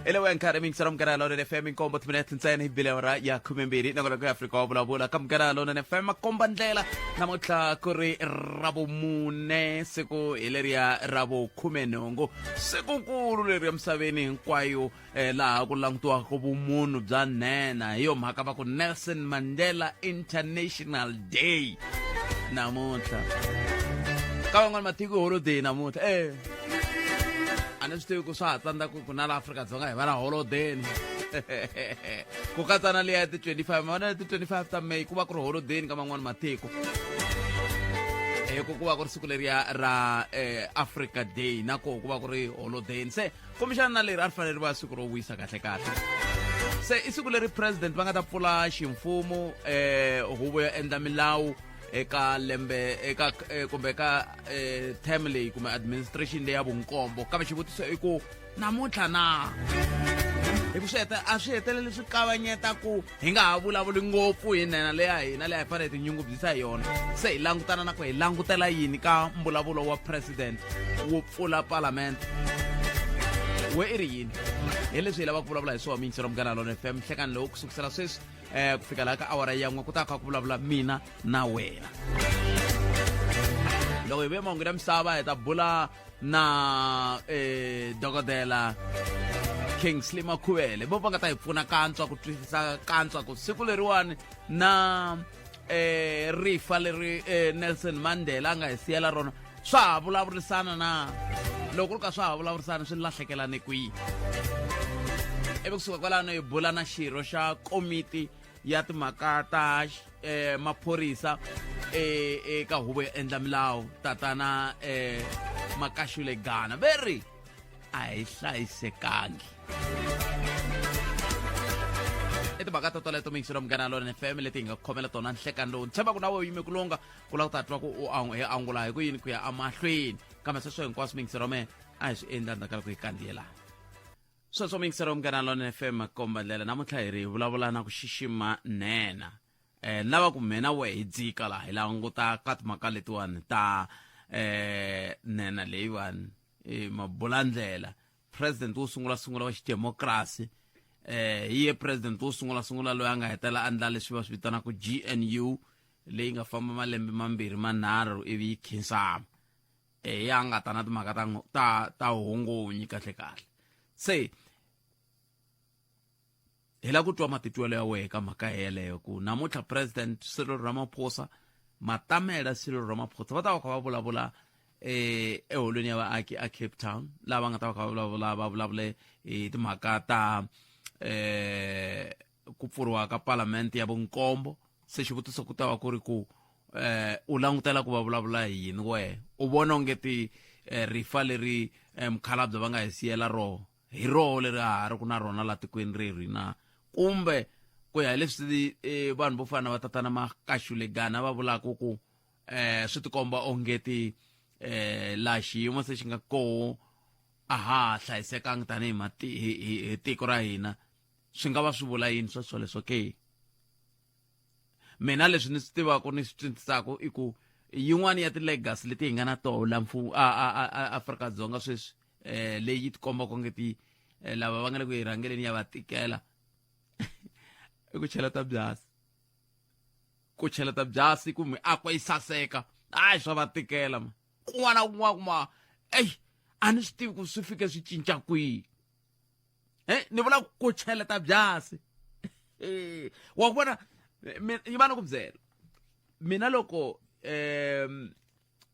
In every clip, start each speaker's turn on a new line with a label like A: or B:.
A: I le nkarhi mingisela Munghana Lonene FM, inkombo timinete ntsena hi bile awara ya 12, nongonoko ya Afrika wa vulavula ka Munghana Lonene FM, makomba ndlela. Namuntlha ku ri Ravumune, siku hi leriya ra vukhumenhungu, sikunkulu leri emisaveni hinkwayo, laha ku langutiwaka vumunhu bya nhenha. Hi yo mhaka va ku Nelson Mandela International Day namuntlha. Ka van'wana matiko holiday namuntlha. A ni swi tivi ku swa ha tsandza ku na la Afrika-Dzonga hi va na holodeni, ku katsa na leya ti-25, mavona ti-25 ta May ku va ku ri holodeni ka man'wani matiko, hi ku va ku ri siku leriya ra Africa Day, na koho ku va ku ri holodeni. Se kumbexana na leri a ri fanele ri va siku ro wisa kahle kahle. Se i siku leri president va nga ta pfula ximfumo huvo yo endla milawu eka lembe eka kumbe ka term leyi kumbe administration leyi ya vunkombo. Kambe xivutiso i ku namuntlha na hi ku swi heta a swi heteleli swi kavanyeta ku hi nga ha vulavuli ngopfu hi nhenha leya hina leyi hi fanele hi tinyungubyisa hi yona. Se hi langutana na ku hi langutela yini ka mbulavulo wa president wo pfula palamende? We i ri yini? Hi leswi hi lavaka ku vulavula hi swona, miyingiselo Munghana Lona FM, nhlekani lowu ku sukusela sweswi ku fika laha ka awara ya 1, ku ta kha ku vulavula mina na wena. Loko hi vuya mahungu ya misava, hi ta bula na dokodela Kingsley Makhuvele, vo va nga ta hi pfuna kantswa ku twisisa kantswa ku siku leriwani na rifa leri Nelson Mandela a nga hi siyela rona swa ha vulavurisana na loko ku ri ka swa ha vulavurisana swi lahlekelane kwihi. Ivi kusuka kwalano hi bula na xirho xa komiti ya timhaka ta maphorisa eka huvo yo endla milawu, tatana Makashule Gana, ve ri a hi hlayisekangi. I timhaka to toleto, miyingiselo Munghana Lona FM, leti hi nga khomela tona nhlekani lowu. Ni tshemba ku na we yime ku lunga ku lava ku ta twa ku u hi angula hi ku yini ku ya emahlweni. Kambe sweswo hinkwaswo, miyingiselo me, a hi swi endla ndzhaku ka loko hi kandziyelana. Sweswo, miyingiselo Munghana Lona FM, makomba ndlela. Namuntlha hi ri hi vulavula na ku xixima nhenha. Lava ku mena we hi dzika laha hi languta ka timhaka letiwani ta nhenha leyiwani, mabulandlela, president wo sungula sungula wa xidemokirasi, hi ye president wo sungula sungula loyi a nga hetela a endla leswi va swi vitanaka GNU, leyi nga famba malembe mambirhi manharhu ivi yi khinsama. Ya nga ta na timhaka ta hongonyi kahle kahle. Se hi lava ku twa matitwelo ya wehe ka mhaka yeleyo, ku namuntlha president Cyril Ramaphosa, matamela Cyril Ramaphosa, va ta va kha va vulavula eholweni ya vaaki a Cape Town, laha va nga ta va kha va vulavula, va vulavule hi timhaka ta ku pfuriwa ka palamende ya vunkombo. Se xivutiso ku ta va ku ri ku u langutela ku va vulavula hi yini wehe? U vona onge ti rifa leri mukhalabye va nga hi siyela roho hi roho leri a ha ri ku na rona la tikweni reri na, kumbe ku ya hi leswi vanhu vo fana na va tatana Makashule Gana va vulaka ku swi tikomba ongeti laha xiyimo se xi nga koho a ha ha hlayisekangi tanihi hi tiko ra hina? Swi nga va swi vula yini swa swoleswo ke? Mina leswi ni swi tivaka, ni swi twisisaka, i ku yin'wana ya ti-legacy leti hi nga na toho la mfumo a Afrika-Dzonga sweswi, leyi yi tikombaka onge ti lava va nga le ku yi rhangeleni ya va tikela, i ku cheleta byasi. Ku cheleta byasi ku miako yi saseka, hayi, swa va tikela ma. Kun'wana na kun'wana kuma, eyi, a ni swi tivi ku swi fike swi cinca kwihi. Ni vula ku cheleta byasi, wa ku vona, yi va ni ku byela mina loko hi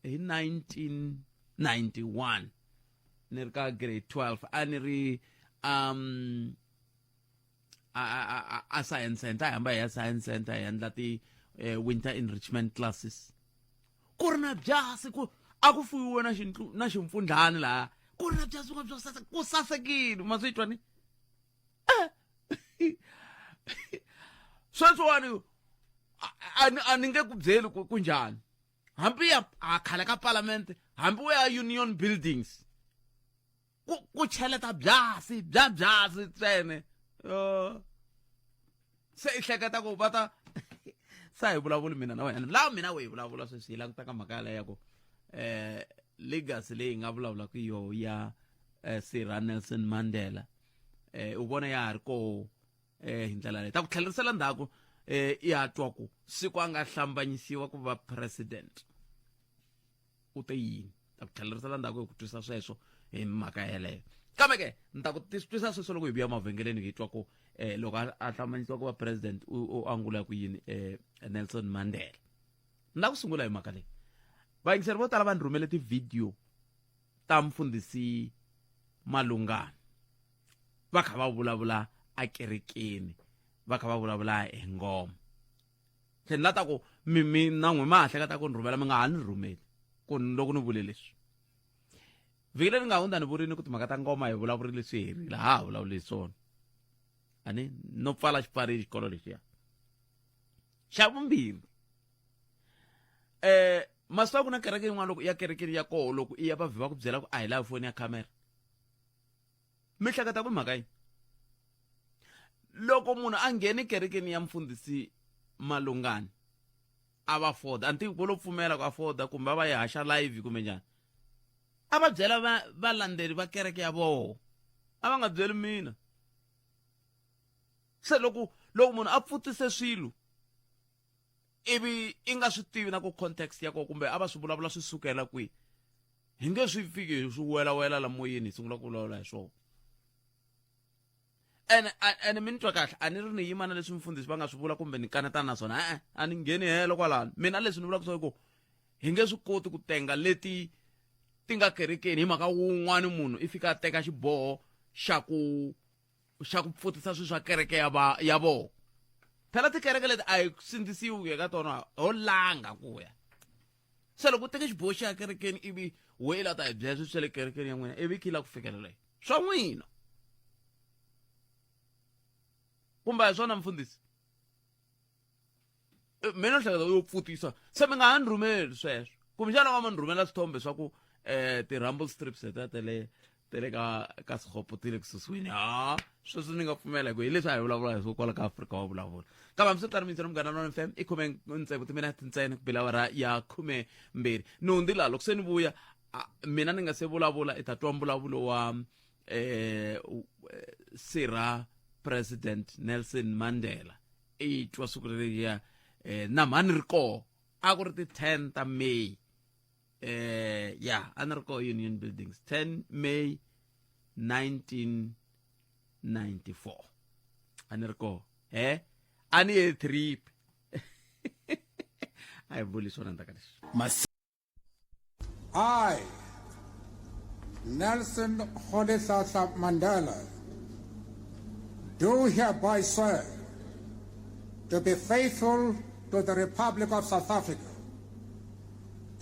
A: 1991 ni ri ka grade 12, a ni ri a science center, hi hamba hi ya science center hi endla ti winter enrichment classes. Ku ri na byasi, ku a ku fuyiwe na xintlu na ximpfundlani laha, ku ri na byasi byo saseka, ku sasekile, ma swi twa ni. Sweswiwani a ni nge ku byeli ku njhani, hambi ya a khale ka parliament, hambi wo ya Union Buildings, ku cheleta byasi bya byasi ntsene. Se i hleketa ku va ta sa hi vulavuli mina na wena laha, mina we hi vulavula sweswi, hi languta ka mhaka yaleyo ya ku legacy leyi hi nga vulavulaka yoho ya Sir Nelson Mandela. U vona ya ha ri koho hi ndlela leyi ta ku tlhelerisela ndzhaku ya twa ku siku a nga hlambanyisiwa ku va president u te yini. Ta ku tlhelerisela ndzhaku hi ku twisa sweswo hi mhaka yeleyo. Kambe ke ni ta ku twisa sweswo loko hi vuya mavhengeleni hi twa ku loko a hlambanyisiwa ku va president u angula ku yini Nelson Mandela. Ni la ku sungula hi mhaka leyi, vayingiseri vo tala va ni rhumele tivhidiyo ta mfundhisi Malungana va kha va vulavula akerekeni, va kha va vulavula hi ngoma. Se ni la ta ku mi mi na n'we ma ha hleketa ku ni rhumela, mi nga ha ni rhumeli ku loko ni vule leswi. Vhiki leri nga hundza ni vurini ku timhaka ta ngoma hi vulavurile swi herile, ha ha vulavuli hi swona. Ani no pfala xipfarile xikolo lexiya. Xa vumbirhi, masiku ku na kereke yin'wana loko ya kerekeni ya koho loko i ya va vhe va ku byela ku a hi lavi foni ya khamera. Mi hleketa ku mhaka yini? Loko munhu a nghene kerekeni ya mfundhisi Malungani a va foda, a ni tivi ku lo pfumela ku a foda kumbe a va yi haxa live kumbe njhani, a va byela valandzeri va kereke ya voho, a va nga byeli mina. Se loko munhu a pfutise swilo ivi i nga swi tivi na ku context ya kona kumbe a va swi vulavula swi sukela kwihi, hi nge swi fiki hi swi welawela la moyeni hi sungula ku vulavula hi swona. Ene mi ni twa kahle, a ni ri ni yima na leswi mfundhisi va nga swi vula kumbe ni kanetana na swona, e-e, a ni ngheni helo kwalano. Mina leswi ni vulaka swona ku hi nge swi koti ku tenga leti ti nga kerekeni hi mhaka wun'wani munhu i fika a teka xiboho xa ku pfutisa swilo swa kereke ya va ya vona. Phela tikereke leti a hi sindzisiwi ku ya ka tona, ho langa ku ya. Se loko u teke xiboho xa ya kerekeni ivi we i la ta hi byela swilo swa le kerekeni ya n'wina, ivi khi la ku fikelela yi swa n'wina kumbe a hi swona mfundhisi? Mina ni hleketa u yo pfutisa, se mi nga ha ni rhumeli sweswo. Kumbexana va ma ni rhumela swithombe swa ku ti-rumble strips letiya ta le ka swihopo ti le kususiweni. Ha sweswo ni nga pfumela hi ku hi leswi a hi vulavula hi swo kwala ka Afrika wa vulavula. Kambe hambiswiritano mintsena Munghana Lona FM i khume ntsevu timinete ntsena ku bela awara ya 12. Ni hundzi laha loko se ni vuya, mina ni nga se vulavula i ta twa mbulavulo wa sirha President Nelson Mandela. I twa siku leriya na mhani ri koho, a ku ri ti 10 ta May. Ya a ni ri koho Union Buildings 10 May 1994, a ni ri koho he a ni ye trip. A hi vuli swona ndzhaku ka leswi.
B: I, Nelson Rolihlahla Mandela, do hereby swear to be faithful to the Republic of South Africa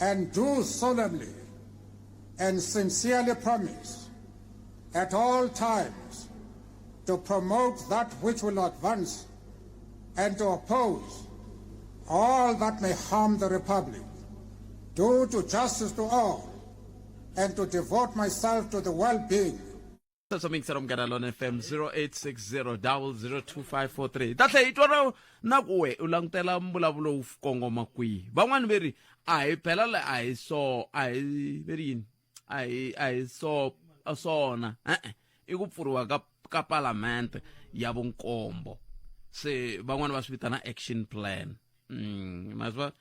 B: and do solemnly and sincerely promise at all times to promote that which will advance and to oppose all that may harm the Republic, do to justice to all, and to devote myself to the well-being.
A: Sweswo mingisero Munghana Lona FM 0860 002543. Ta tlhela hi twa na ku we u langutela mbulavulo wu kongoma kwihi. Van'wani ve ri a hi phela le a hi so a hi ve ri yini a hi so swona e-e i ku pfuriwa ka palamende ya vunkombo. Se van'wani va swi vitana action plan. Ma swi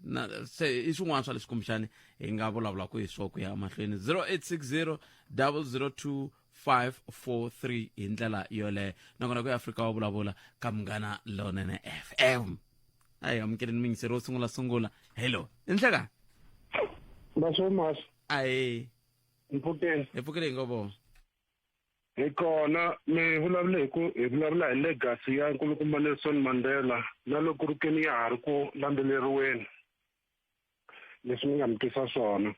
A: na se i swin'wana swa leswi kumbexani hi nga vulavulaka hi swona ku ya mahlweni. 0860 002 543 hi ndlela yoleyo. Nakona ku ya Afrika wa vulavula ka Munghana Lonene FM. A hi amukeleni muyingiseri wo sungula sungula. Hello, i nhlekani?
C: Vasomas.
A: Ahe.
C: Mpfukeni.
A: Hi pfukile hi ngo.
C: Hi kona mi vulavula hi ku hi vulavula hi legacy ya nkulukumba Nelson Mandela na loko ri keni ya ha ri ku landzeleriweni leswi mi nga mi twisa swona.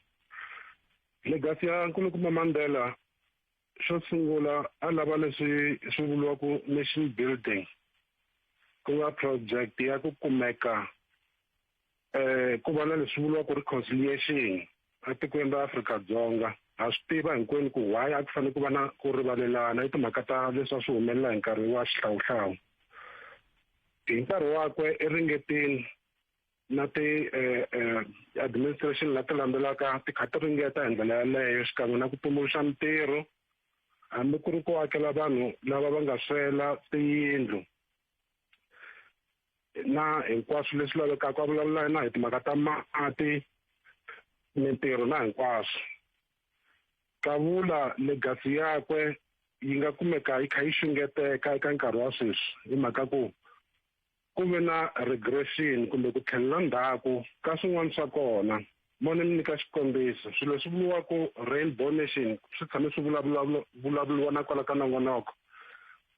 C: Legacy ya nkulukumba Mandela xo sungula a lava leswi swi vuriwaka nation building, ku nga project ya ku kumeka ku va na leswi vuriwaka reconciliation etikweni ra Afrika-Dzonga. Ha swi tiva hinkwenu ku why a ku fanele ku va na ku rivalelana i timhaka ta leswi a swi humelela hi nkarhi wa xihlawuhlawu. Hi nkarhi wakwe i ringetile na ti administration leti landzelaka ti kha ti ringeta hi ndlela yaleyo xikan'we na ku tumbuluxa mintirho. Hambi ku ri ku akela vanhu lava va nga swela tiyindlu na hinkwaswo leswi lavekaka, a vulavula na hi timhaka ta mati, mintirho na hinkwaswo. Kavula legacy yakwe yi nga kumeka yi kha yi xungeteka eka nkarhi wa sweswi hi mhaka ku ku ve na regression kumbe ku tlhelela ndzhaku ka swin'wana swa kona. Mo ni mi nyika xikombiso, swilo leswi vuriwaka Rainbow Nation swi tshame swi vulavuriwa na kwala ka nongonoko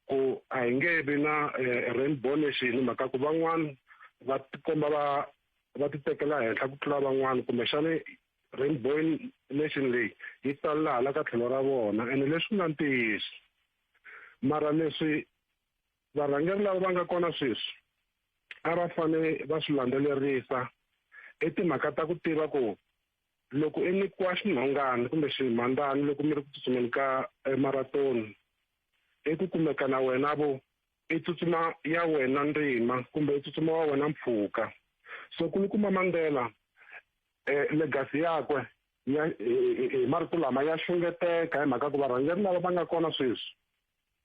C: ku a hi nge vi na Rainbow Nation hi mhaka ku van'wana va tikomba va titekela henhla ku tlula van'wana, kumbexani Rainbow Nation leyi yi talela hala ka tlhelo ra vona, ene leswi nga ntiyiso. Mara leswi varhangeri lava va nga kona sweswi a va fanele va swi landzelerisa i timhaka ta ku tiva ku loko i nyikiwa xinhongani kumbe ximhandani loko mi ri ku tsutsumeni ka marathon, i ku kumeka na wena vo i tsutsuma ya wena ndzima kumbe i tsutsuma wa wena mpfhuka. So kulukumba Mandela, legacy yakwe ya hi marito lama ya xungeteka hi mhaka ku varhangeri lava va nga kona sweswi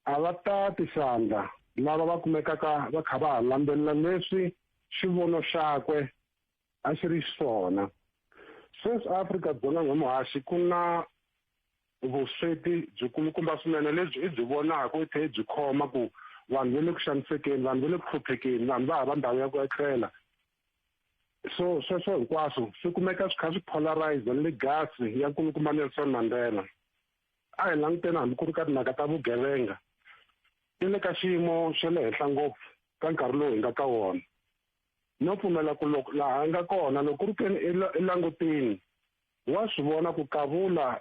C: a va tati xandla lava va kumekaka va kha va ha landzelela leswi xivono xakwe a xi ri xiswona. Sweswi Afrika-Dzonga n'wemuhaxi ku na vusweti byikulukumba swinene lebyi i byi vonaka i tlhela i byi khoma ku vanhu va le ku xanisekeni, vanhu va le ku hluphekeni, vanhu va hava ndhawu ya ku etlela. So sweswo hinkwaswo swi kumeka swi kha swi polarize legacy ya nkulukumba Nelson Mandela. A hi languteni hambi ku ri ka timhaka ta vugevenga, ti le ka xiyimo xa le henhla ngopfu ka nkarhi lowu hi nga ka wona. No pfumela ku loko laha a nga kona loko ku ri keni i langutini wa swi vona ku kavula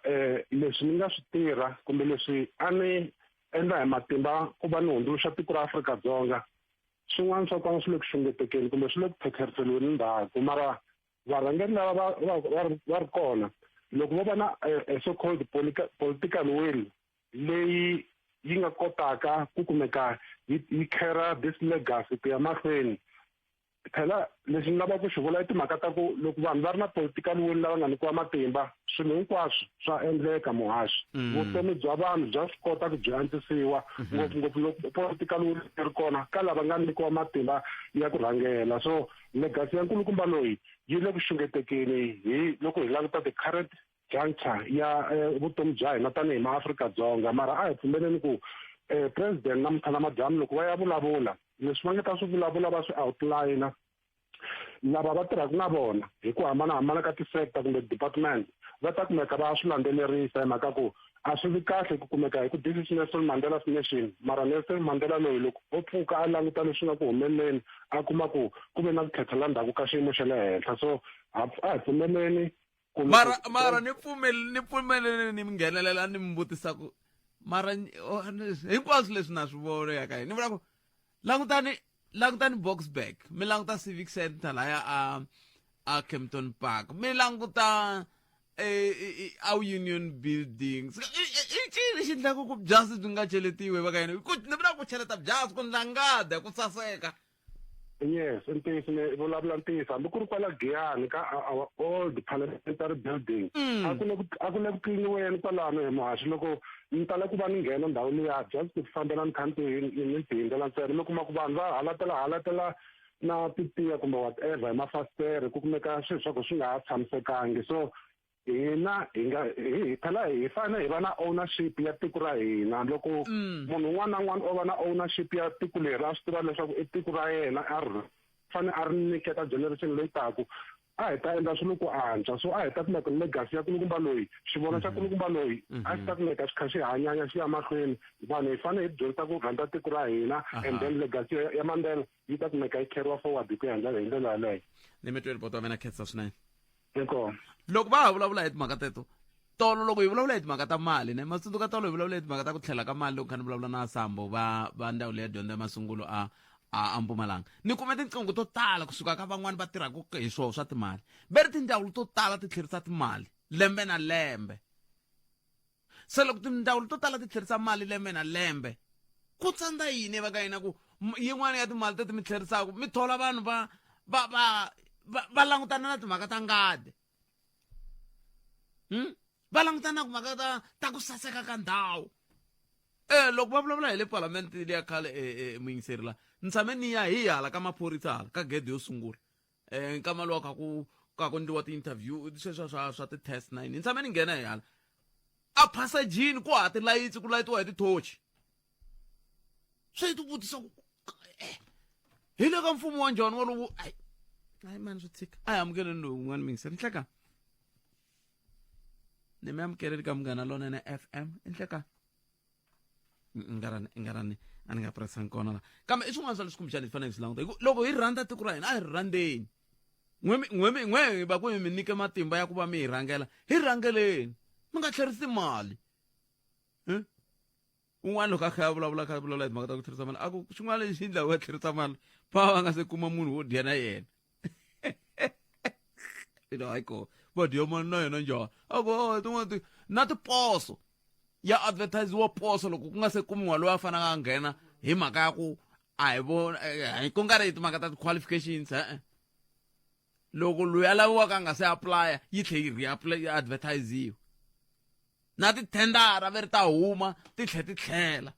C: leswi ni nga swi tirha kumbe leswi a ni endla hi matimba ku va ni hundzuluxa tiko ra Afrika-Dzonga, swin'wana swa kona swi le ku xungetekeni kumbe swi le ku tlhetlheriseliweni ndzhaku. Mara varhangeri lava va ri kona loko vo va na so called political will leyi yi nga kotaka ku kumeka yi carry this legacy ku ya mahlweni. Phela lexi ni lavaka ku xi vula i timhaka ta ku loko vanhu va ri na political will lava nga nyikiwa matimba, swilo hinkwaswo swa endleka muhaxi. Vutomi bya vanhu bya swi kota ku byi antswisiwa, ngopfungopfu loko political will yi ri kona ka lava nga nyikiwa matimba ya ku rhangela. So legacy ya nkulukumba loyi yi le ku xungetekeni hi loko hi languta the current juncture ya vutomi bya hina tanihi maAfrika-Dzonga. Mara a hi pfumeleni ku president namuntlha na madyambu loko va ya vulavula leswi va nga ta swi vulavula va swi outline, lava va tirhaka na vona hi ku hambanahambana ka ti-sector kumbe department va ta kumeka va swi landzelerisa, hi mhaka ku a swi vi kahle ku kumeka hi ku this is Nelson Mandela's nation. Mara Nelson Mandela loyi loko o pfuka a languta leswi nga ku humeleleni a kuma ku ku ve na ku tlhetlhela ndzhaku ka xiyimo xa le henhla. So a hi pfumeleni ku loko
A: Mara ni pfumeli, ni pfumeleni ni mi nghenelela ni mi vutisa ku mara hinkwaswo leswi na swi vona ya ka hina. Ni vula ku langutani Boksburg, mi languta Civic Center laya a Kempton Park, mi languta a Union Buildings. I cini xi endlaka ku byasi byi nga cheletiwi va ka yena? Ku ni vula ku cheleta byasi ku ndla ngada ku saseka.
C: Yes, i ntiyiso, ni vulavula ntiyiso. Hambi ku ri kwala Giyani ka our old parliamentary building, a ku le ku tliniweni kwalano hi muhaxi. Loko ni tala ku va ni nghena ndhawu liya just ku fambela ni kha ni ni tihindela ntsena, mi kuma ku vanhu va halatela na titiya kumbe whatever hi mafasitere, ku kumeka swilo swa ku swi nga ha tshamisekangi. So hina hi nga hi phela hi fanele hi va na ownership ya tiko ra hina. Loko munhu un'wana na un'wana o va na ownership ya tiko leri, a swi tiva leswaku i tiko ra yena, a ri fanele a ri nyiketa generation leyi taku, a hi ta endla swilo ku antswa. So a hi ta kumeka legacy ya kulukumba loyi, xivono xa kulukumba loyi a xi ta kumeka xi kha xi hanyanya xi ya mahlweni. Vanhu hi fanele hi dyondzisa ku rhandza tiko ra hina, and then legacy ya Mandela yi ta kumeka yi carry forward hi ku ya hi ndlela yaleyo.
A: Ni mi tweli poto wa mina, khensa swinene.
C: Inkomu.
A: Loko va ha vulavula hi timhaka teto, tolo loko hi vulavula hi timhaka ta mali ne matsundzuka tolo hi vulavula hi timhaka ta ku tlhela ka mali, loko kha ni vulavula na Sambo va ndzawulo ya dyondzo ya masungulo a Mpumalanga, ni kume tinqingho to tala kusuka ka van'wani va tirhaka hi swoho swa timali, ve ri tindzawulo to tala ti tlherisa timali lembe na lembe. Se loko tindzawulo to tala ti tlherisa mali lembe na lembe, ku tsandza yini va ka hina ku yin'wana ya timali teti mi tlherisaka mi thola vanhu va langutana na timhaka ta ngadi, Va langutana na timhaka ta ku saseka ka ndhawu. E loko va vulavula hi le palamende liya khale e, e, muyingiseri la ni tshame ni ya hi hala ka maphorisa hala ka gede yo sungula um nkama lowa ka ku ka ku endliwa ti-interview sweswa swa swa ti-test na yini ni tshame ni nghena hi hala a phasejini ku ha tilayitsi ku layitiwa hi tithochi swi ti vutisa ku eh, hi le ka mfumo wa njhani walowu ayi ayi mani swi tshika a hi amukeleni lowu un'wana miyingiseri nhleka ni mi amukeleli ka munghana lonene fm nhleka ngarani a ni nga presang kona la kambe i swin'wana swa leswi kumbexana hi fanele hi swi languta hi ku loko hi rhandza tiko ra hina a hi ri rhandzeni n'we va ku mi nyike matimba ya ku va mi hi rhangela hi rhangeleni mi nga tlherisi mali eh? Un'wana loko a kha a vulavula kha a vulavula hi timhaka ta ku tlherisa mali a ku xin'wana lexi endlaka va tlherisa mali va va nga se kuma munhu wo dya na yena ina hayi ko va dya mali na yena njhani a ku oh, tin'wana ti na tiposo ya advertisiwa poso loko ku nga se kumiwa loyi a faneleke a nghena hi mhaka ya ku a hi vona eh, ku nga ri timhaka ta ti-qualifications e-e loko loyi a laviwaka a nga se apply yi tlhe yi re advertisiwa na tithendara ve ri ta huma ti tlhe ti tlhela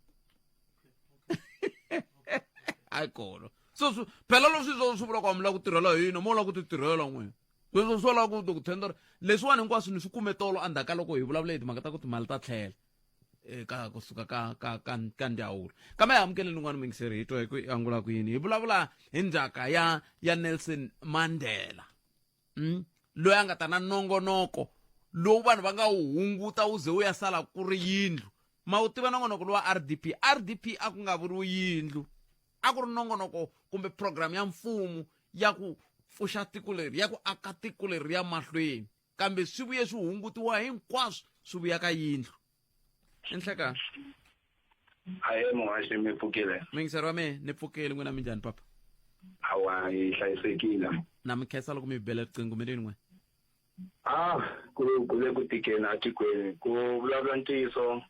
A: hayi kona so swi phela loko swi swi vula ku a mi lava ku tirhela hi yini mo lava ku ti tirhela n'wina leswi swo lava ku ku thendara leswiwani hinkwaswo ni swi kume tolo endzhaku ka loko hi vulavula hi timhaka ta ku timali ta tlhela eka kusuka ka ka ka ka ndzawulo kambe hi amukeleni un'wana muyingiseri hi twa hi ku angula ku yini hi vulavula hi ndzhaka ya ya Nelson Mandela mm? loyi a nga ta na nongonoko lowu vanhu va nga wu hunguta wu ze wu ya sala ku ri yindlu ma wu tiva nongonoko lowa RDP RDP a ku nga vuriwi yindlu a ku ri nongonoko kumbe program ya mfumo ya ku pfuxa tiko leri ya ku aka tiko leri ya mahlweni kambe swi vuye swi hungutiwa hinkwaswo swi vuya ka yindlu enhleka
D: Ahe muhaxi mi pfukile.
A: Mingiseri wa mehe ni pfukile n'wina minjhani papa?
D: Hawa hi hlayisekile.
A: Na mi khensa loko mi bele riqingho mi ri n'we.
D: Ah, ku ku le ku tikeni atikweni ku vulavula ntiyiso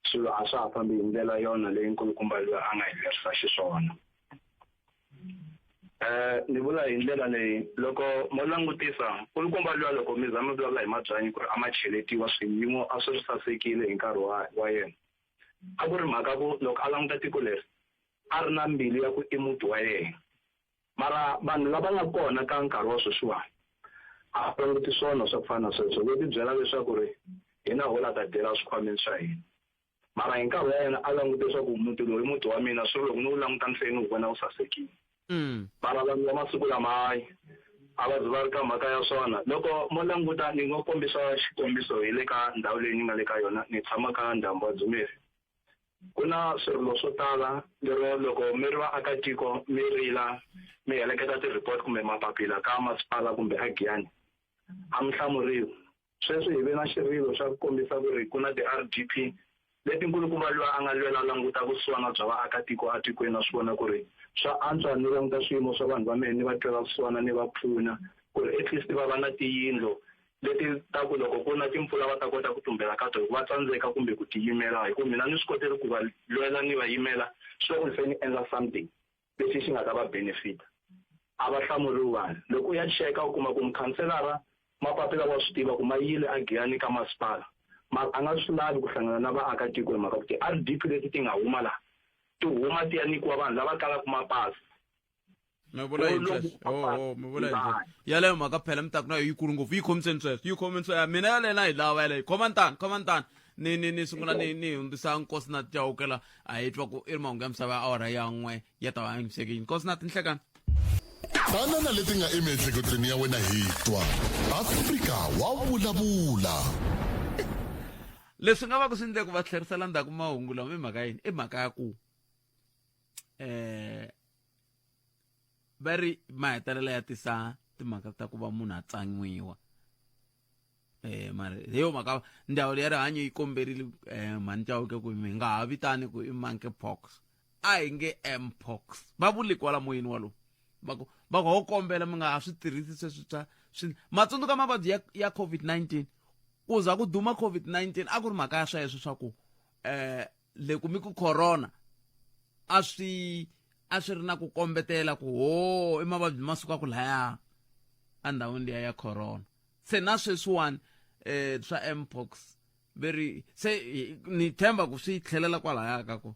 D: swilo a swa ha fambi hi ndlela yona leyi nkulukumba loyi a nga hi lerisa xiswona. Eh ni vula hi ndlela leyi loko mo langutisa nkulukumba luya loko mi za mi vulavula hi mabyanyi ku ri a ma cheletiwa swiyimo a swi ri sasekile hi nkarhi wa wa yena a ku ri mhaka ku loko a languta tiko leri a ri na mbilu ya ku i muti wa yena mara vanhu lava nga kona ka nkarhi wa sweswiwani a va languti swona swa ku fana na sweswo vo tibyela leswaku ri hina ho la ta dyela swikhwameni swa hina mara hi nkarhi wa yena a langute leswaku muti lowu i muti wa mina swi ri loko ni wu languta ni fanele ni wu vona wu sasekile mara vanhu va masiku lama hayi a va zi va ri ka mhaka ya swona loko mo languta ni ngo kombisa xikombiso hi le ka ndhawu leyi ni nga le ka yona ni tshama ka ndhambu wa Dzumeri ku na swirilo swo tala lero loko mi ri vaakatiko mi rila mi heleketa ti-report kumbe mapapila ka masipala kumbe a Giyani a mi hlamuriwi Sweswi hi ve na xirilo xa ku kombisa ku ri ku na ti-RDP leti nkulukumba luya a nga lwela a languta vusiwana bya vaakatiko etikweni a swi vona ku ri swa antswa ni languta swiyimo swa vanhu va mehe ni va twela vusiwana ni va pfuna ku ri at least va va na tiyindlo leti ta ku loko ku na timpfula va ta kota ku tumbela ka tona hi ku va tsandzeka kumbe ku tiyimela hi ku mina ni swi kotile ku va lwela ni va yimela swi vula ku ni fanele ni endla something. lexi xi nga ta va benefit a va hlamuriwi vanhu loko u ya cheka u kuma ku mukhanselara mapapila wa swi tiva ku ma yile a Giyani ka masipala mara a nga swi lavi ku hlangana na vaakatiko hi mhaka ku ti-R_D_P leti ti nga huma laha ti huma ti ya nyikiwa vanhu lava kalaka mapasi
A: mi vula yini sweswo oh, oh, mi vula yini sweswo yaleyo mhaka phela mi ta ku na yo yikulu ngopfu yi khomiseni sweswo yi khomiseni sweswo mina yaleyo na yi lava yaleyo khoma ntani khoma ntani ni ni ni sungula ni ni hundzisa nkosi na chawukela a hi twa ku i ri mahungu ya misava ya awara ya n'we ya ta va yingisekile nkosi na tinhlekani
E: Tana na leti nga emiehleketweni ya wena hi twa Afrika wa vulavula.
A: Leswi nga va ku swi endle ku va tlherisela ndzhaku mahungu lama i mhaka yini i mhaka ya ku eh va ri mahetelela ya tisa timhaka ta ku va munhu a tsan'wiwa eh mara hi yo mhaka ndzawulo ya rihanyo yi komberile eh mhani Chauke ku mi nga ha vitani ku i monkey pox a hi nge mpox va vuli kwala moyeni walowu va ku va ku ho kombela mi nga ha swi tirhisi sweswi swa swi matsundzuka mavabyi ya ya COVID-19 ku za ku duma COVID-19 a ku ri mhaka ya sweswo swa ku eh le ku mi ku corona a swi a swi ri na ku kombetela ku ho i mavabyi ma sukaka laya endhawini liya ya corona se na sweswiwani eh swa mpox Ve ri se ni tshemba ku swi tlhelela kwalaya ka ku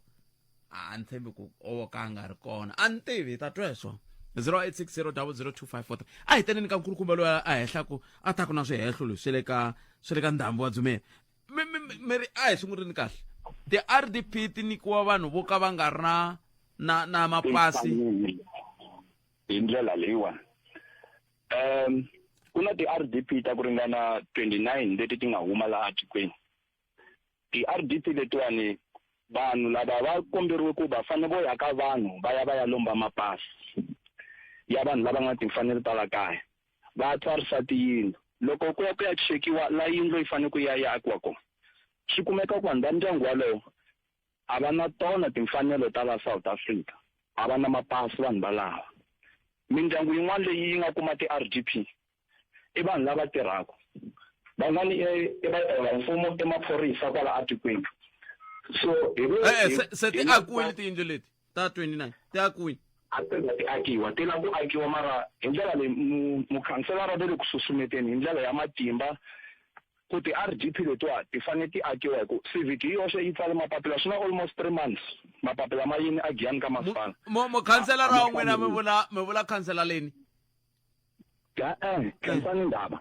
A: a ni tshembi ku o ka a nga ri kona a ni tivi hi ta tweswo 0860002543 a hi teneni ka nkulukumba loyi a hehla ku a ta ku na swihehlo leswi swi le ka swi le ka ndhambi wa dzumeri mi ri a hi sunguleni kahle ti-rdp ti nyikiwa vanhu vo ka va nga ri na na na mapasi
D: hi ndlela leyiwani um ku na ti-rdp ta ku ringana 29 leti ti nga huma laha tikweni ti-rdp letiwani vanhu lava va komberiwe ku va fanele vo ya ka vanhu va ya va ya lomba mapasi ya vanhu lava nga timfanelo ta la kaya va tsarisa tiyindlu loko ku ya ku ya chekiwa la yindlu yi fanele ku ya ya akiwa kona swi kumeka ku vanhu va ndyangu walowo a va na tona timfanelo ta la South Africa a va na mapasi vanhu valava mindyangu yin'wana leyi yi nga kuma ti-R_D_P i vanhu lava tirhaka van'wani i vatirhela mfumo i maphorisa kwala atikweni so hi
A: eh, eh, se ti akiwile tiyindlu leti ta 29 ti akiwile
D: a ti nga ti akiwa ti lava ku akiwa mara hi ndlela leyi mukhanselara va le ku susumeteni hi ndlela ya matimba ku ti-R_D_P letiwa ti fanele ti akiwa hi ku civic hi yoxe yi tsale mapapila swi na almost three months mapapila ma yini a Giyani ka masipala
A: mukhanselara wa n'wina mi vula mi vula khansela leni
D: eh Khensani Ndaba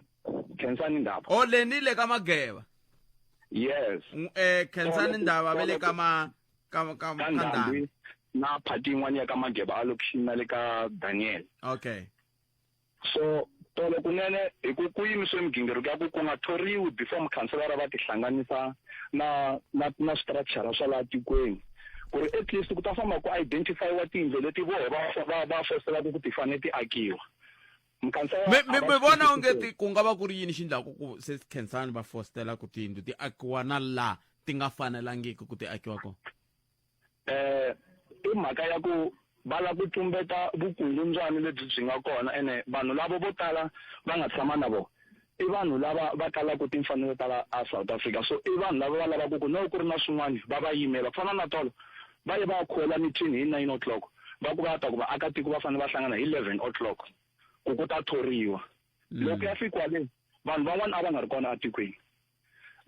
D: Khensani Ndaba
A: o leni le ka Mageva
D: yes
A: eh Khensani Ndaba ve le ka ma ka ka
D: ka Ndhambi na phati yin'wana ya ka Mageva a lokixini na le ka Daniel
A: okay
D: so tolo kunene hi ku ku yimisiwe migingiriko ya ku ku nga thoriwi before mukhanselara va tihlanganisa na na na structure swa laha tikweni ku ri at least ku ta famba ku identifyiwa tiyindlu leti voho va va va foselaka ku ti fanele ti akiwa
A: mukhansela mi mi vona onge ti ku nga va ku ri yini xi endlaku ku se khensani va fostela ku tiyindlu ti akiwa na laha ti nga fanelangiki ku ti akiwa kona
D: eh i mhaka ya ku va lava ku tumbeta vukungundzwani lebyi byi nga kona ene vanhu lavo vo tala va nga tshama na vona i vanhu lava va kalaka timfanelo ta la a South Africa so i vanhu lava va lavaka ku no ku ri na swin'wana va va yimela ku fana na tolo va ye va ya khola meeting hi 9 o'clock va ku va ta ku vaakatiko va fanele va hlangana hi 11 o'clock ku ku ta thoriwa loko ya fikiwa le vanhu van'wana a va nga ri kona etikweni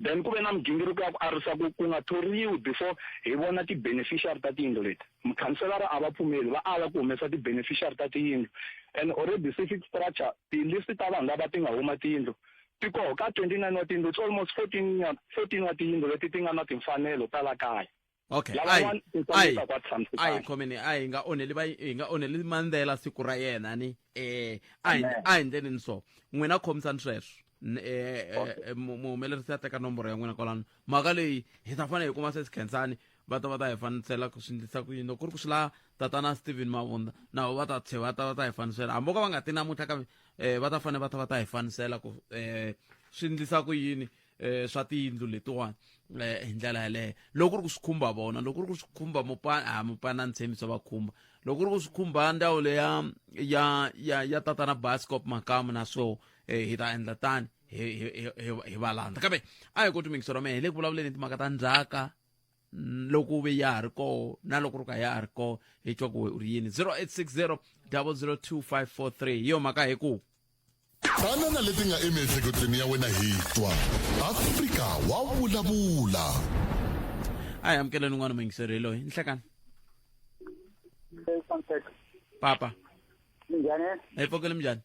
D: then ku ve na migingiriko ya ku arisa ku ku nga thoriwi before hi vona ti-beneficiary ta tiyindlu leti mukhanselara a va pfumeli va ala ku humesa ti-beneficiary ta tiyindlu and already civic structure ti-list ta vanhu lava ti nga huma tiyindlu ti koho ka 29 wa tiyindlu it's almost 14 nyana 14 wa tiyindlu leti ti nga na timfanelo ta la kaya
A: okay
D: Lavan'wana
A: ayi
D: i
A: ayi
D: tshamisa kwa tshamisekanga.
A: ayi khomeni ayi nga onheli va hi nga onheli mandela siku ra yena ni eh a hi
D: Amen.
A: a hi ndleni ni so n'wina khomisani sweswo eh, muhumelerisi a teka nomboro ya n'wina kwalano mhaka leyi hi ta fanele hi kuma se sikhensani va ta va ta hi fanisela ku swi ndlisa ku yini loko ku ri ku swi la tatana Steven Mavunda na vo va ta tlhe va ta va ta hi fanisela hambi vo ka va nga ti namuntlha kambe va ta fanele va ta va ta hi fanisela ku swi ndlisa ku yini swa tiyindlu letiwani hi ndlela yaleyo loko ku ri ku swi khumba vona loko ku ri ku swi khumba mupana a mupana ni tshembisa va khumba loko ku ri ku swi khumba ndzawulo ya ya ya ya tatana Bascop Makamu na swo hi ta endla tani hi hi hi hi va landza kambe a hi koti mingiselo mehe hi le ku vulavuleni hi timhaka ta ndzhaka loko ve ya ha ri koho na loko ri ka ya ha ri koho hi twa ku u ri yini 0860 002543 hi yo mhaka hi ku
E: Tana na leti nga emiehleketweni ya wena hi twa Afrika wa vulavula.
A: A hi amukeleni un'wana muyingiseri hi loyi nhlekani papa
F: Minjhani?
A: hi pfukile minjhani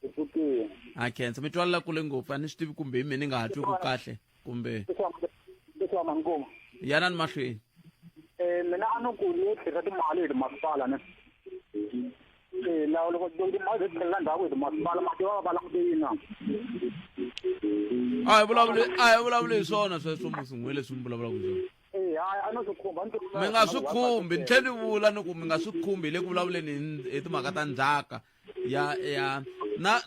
F: Hi pfukile.
A: A khensa mi twalela kule ngopfu a ni swi tivi kumbe hi mina ni nga ha twi ku kahle kumbe
F: Mangoma.
A: Yanani mahlweni.
F: Eh mina a ni ku ni tlherisa timali hi timasipala ne. Eh lawa loko loko timali ti tlhelela ndzhaku hi timasipala mati va va langute yini na?
A: A hi vulavuli a hi vulavuli hi swona sweswo musi n'we leswi mi vulavulaka hi swona.
F: Eh hayi a no swi khumba
A: mi nga swi khumbi ni tlhela ni vula ni ku mi nga swi khumbi hi le ku vulavuleni hi timhaka ta ndzhaka ya ya na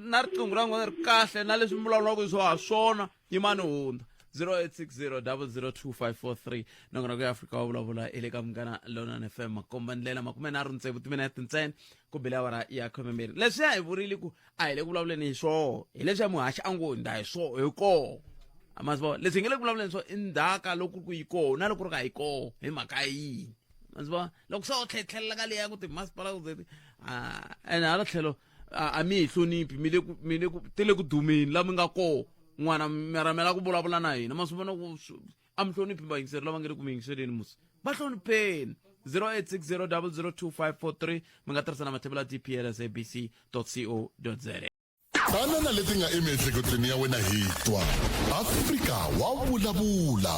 A: na riqingho ra n'wina ri kahle na leswi mi vulavulaka hi swona ha swona yimani hundza 0860002543 nongonoko ya afrika wa vulavula hi le ka munghana lonana fm makomba ndlela 36 timinete ntsena ku bile awara ya 12 leswiya hi vurile ku a hi le ku vulavuleni hi swoho hi leswiya muhaxi a ngo hundza hi swoho hi koho masivo leswi hi nge le ku vulavuleni swo i ndzhaka loko ku yi koho na loko ri ka yi koho hi mhaka yini masivo loko se u tlhetlhelela ka leya ku timasipala ku zeti ene hala tlhelo a mi hi hloniphi mi le ku mi le ku ti le ku dumeni la mi nga koho. N'wana mara mi la ku vulavula na hina ma swi vona ku a mi hloniphi vayingiseri lava nge le ku mi yingiseleni musi va hlonipheni. 0860002543 mi nga tirhisa na mathebula ya dplsabc co za.
E: Tana na leti nga emiehleketweni ya wena hi twa Afrika wa vulavula.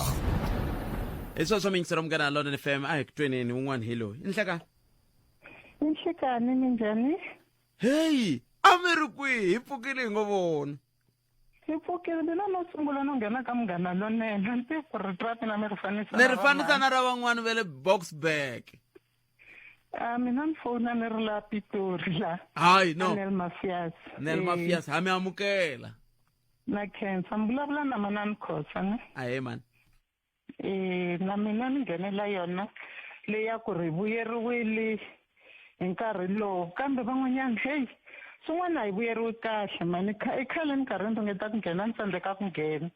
A: Hi sweswo miyingiselo Munghana Lonene FM a hi ku tweneni un'wana hi loyi. Nhlekani.
G: Nhlekani minjhani?
A: Heyi a mi ri kwihi hi pfukile hi ngo vona.
G: Hi pfukile mina no sungula no nghena ka Munghana Lonene a ni tivi ku rito ra mina mi ri fanisa
A: ni ri fanisa na ra van'wani va le Boksburg.
G: A mina ni fona ni ri la Pitori la.
A: Hayi no.
G: Nel Mafias.
A: Nel Mafias ha mi amukela.
G: Na khensa mi vulavula na manani Khosa ne.
A: Ahee mani.
G: Eh na mina ni nghenela yona leyi ya ku ri vuyeriwile hi nkarhi lowu kambe van'wanyana heyi swin'wana a yi vuyeriwi kahle mani i khale ni karhi ni ringeta ku nghena ni tsandzeka ku nghena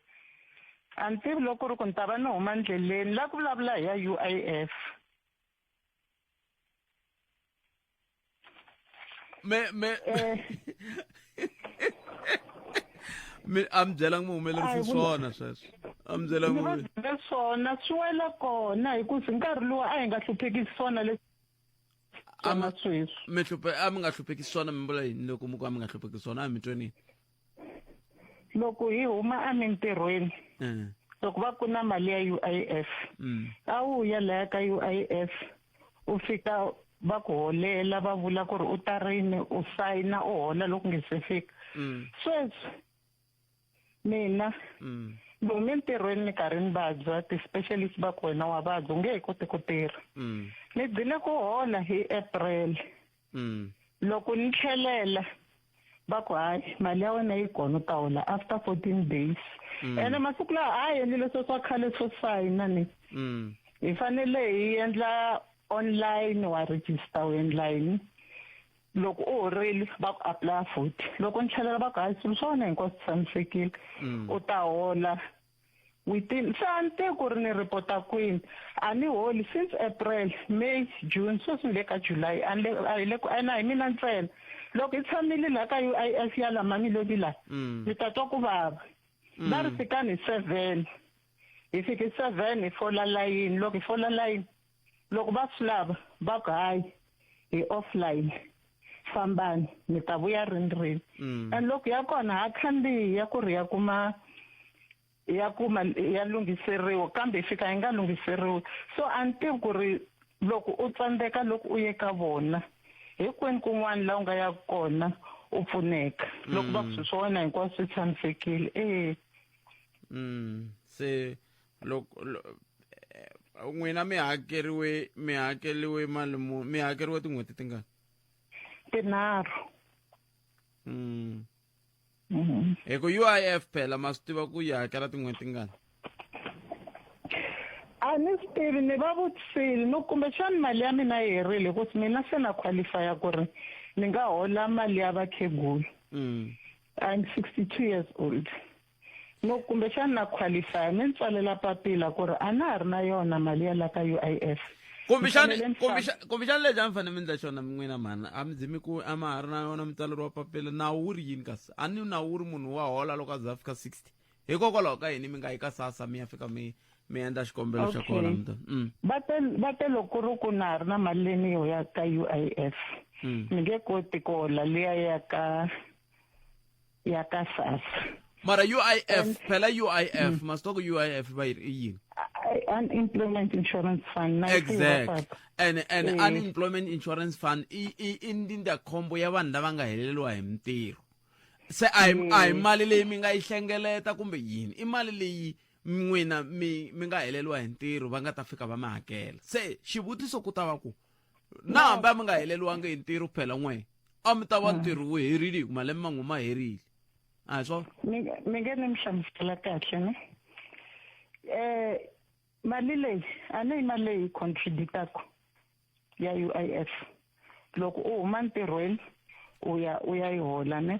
G: a ni tivi loko ku ri ku ni ta va ni huma ndleleni la ku vulavula hi ya U_I_F.
A: Me me mi a mi byela muhumelerisi swona sweswo a mi byela
G: ni va byele swona swi wela kona hi ku nkarhi lowu a hi nga hluphekisi swona leswi
A: swona sweswi mi hluphe a mi nga hluphekisi swona mi vula yini loko mi ku a mi nga hluphekisi swona a mi tweni
G: loko hi huma emintirhweni loko va ku na mali ya U_I_F a wu ya laya ka U_I_F u fika va ku holela va vula ku ri u ta rini u sayina u hola loko nge se fika sweswi mina ni hume entirhweni ni karhi ni vabya ti-specialist va ku wena wa vabya u nge he koti ku tirha ni gcine ku hola hi April loko ni tlhelela va ku hayi mali ya wena yi kona u ta hola after 14 days ene masiku lawa a endlile swo swa khale swo sayina ni hi fanele hi endla online wa register u endla yini loko u horile va ku apply futhi loko ni tlhelela va ku hayi swilo swa wena hinkwaswo tshamisekile u ta hola within se a ni tivi ku ri ni report-a kwini a ni holi since April May June sweswi ni le ka July a ni le a hi le ku ene a hi mina ntsena loko hi tshamile la ka U_I_F ya la Mamelodi la ni ta twa ku vava va ri fikani hi 7 hi fike 7 hi fola layini loko hi fola layini loko va swi lava va ku hayi hi offline fambani mi ta vuya rini rini and loko ya kona ha khandziya ku ri ya kuma ya kuma ya lunghiseriwa kambe hi fika yi nga lunghiseriwi so a ni tivi ku ri loko u tsandzeka loko u ye ka vona hinkwenu kun'wana la u nga ya kona u pfuneka loko va ku swilo swa wena hinkwaswo swi tshamisekile e
A: Se loko n'wina mi hakeriwe mi hakeriwe mali mu mi hakeriwe tin'hweti tingani?
G: Tinharhu.
A: Hi ku UIF phela ma swi tiva ku yi hakela tin'hweti tingani?
G: A ni swi tivi ni va vutisile no kumbexani mali ya mina yi herile hikuva mina se na qualify ku ri ni nga hola mali ya vakhegula. I'm 62 years old. No kumbexani na qualify mi ni tsalela papila ku ri a na ha ri na yona mali ya la ka U_I_F.
A: Kumbexani kumbexani lexi a mi fanele mi endla xona n'wina mhani a mi zi mi ku a ma ha ri na yona mi tsaleriwa papila nawu wu ri yini kasi a ni nawu wu ri munhu wa hola loko a za a fika 60 hikokwalaho ka yini mi nga yi ka SASSA mi ya fika mi mi endla xikombelo xa kona mi ta
G: va te va te loko ku ri ku na ha ri na mali leyi ni yi ya ka U_I_F ni nge koti ku hola liya ya ka ya ka SASSA.
A: Mara UIF phela UIF ma swi tiva ku UIF va yi ri i yini?
G: Unemployment Insurance Fund na yi tiva
A: Exact.
G: papa.
A: And Unemployment Insurance Fund i i i ndzindzakhombo ya vanhu lava nga heleriwa hi mintirho. Se a hi a hi mali leyi mi nga yi hlengeleta kumbe yini, i mali leyi n'wina mi mi nga heleriwa hi ntirho va nga ta fika va mi hakela. Se xivutiso ku ta va ku na hambi a mi nga heleriwangi hi ntirho phela n'we a mi ta va ntirho wu herile hi ku malembe man'we ma herile a hi swona
G: Mi nge ni mi hlamusela kahle ne mali leyi a ni yi mali leyi contributaka ya U_I_F loko u huma ntirhweni u ya u ya yi hola ne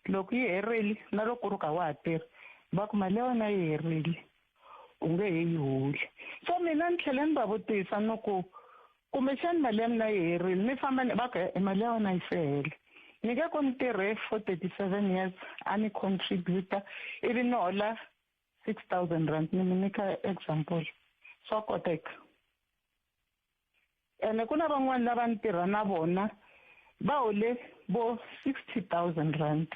G: loko yi herile na loko ku ri ka wa ha tirha va ku mali ya wena yi herile u nge he yi holi so mina ni tlhele ni va vutisa ni ku kumbexani mali ya mina yi herile ni famba ni va ku e mali ya wena yi se hela. Ni nge ku ni tirhe for 37 years a ni contributor ivi ni hola 6000 rand ni mi nyika example swa koteka ene ku na van'wani lava ni tirha na vona va hole vo 60000 rand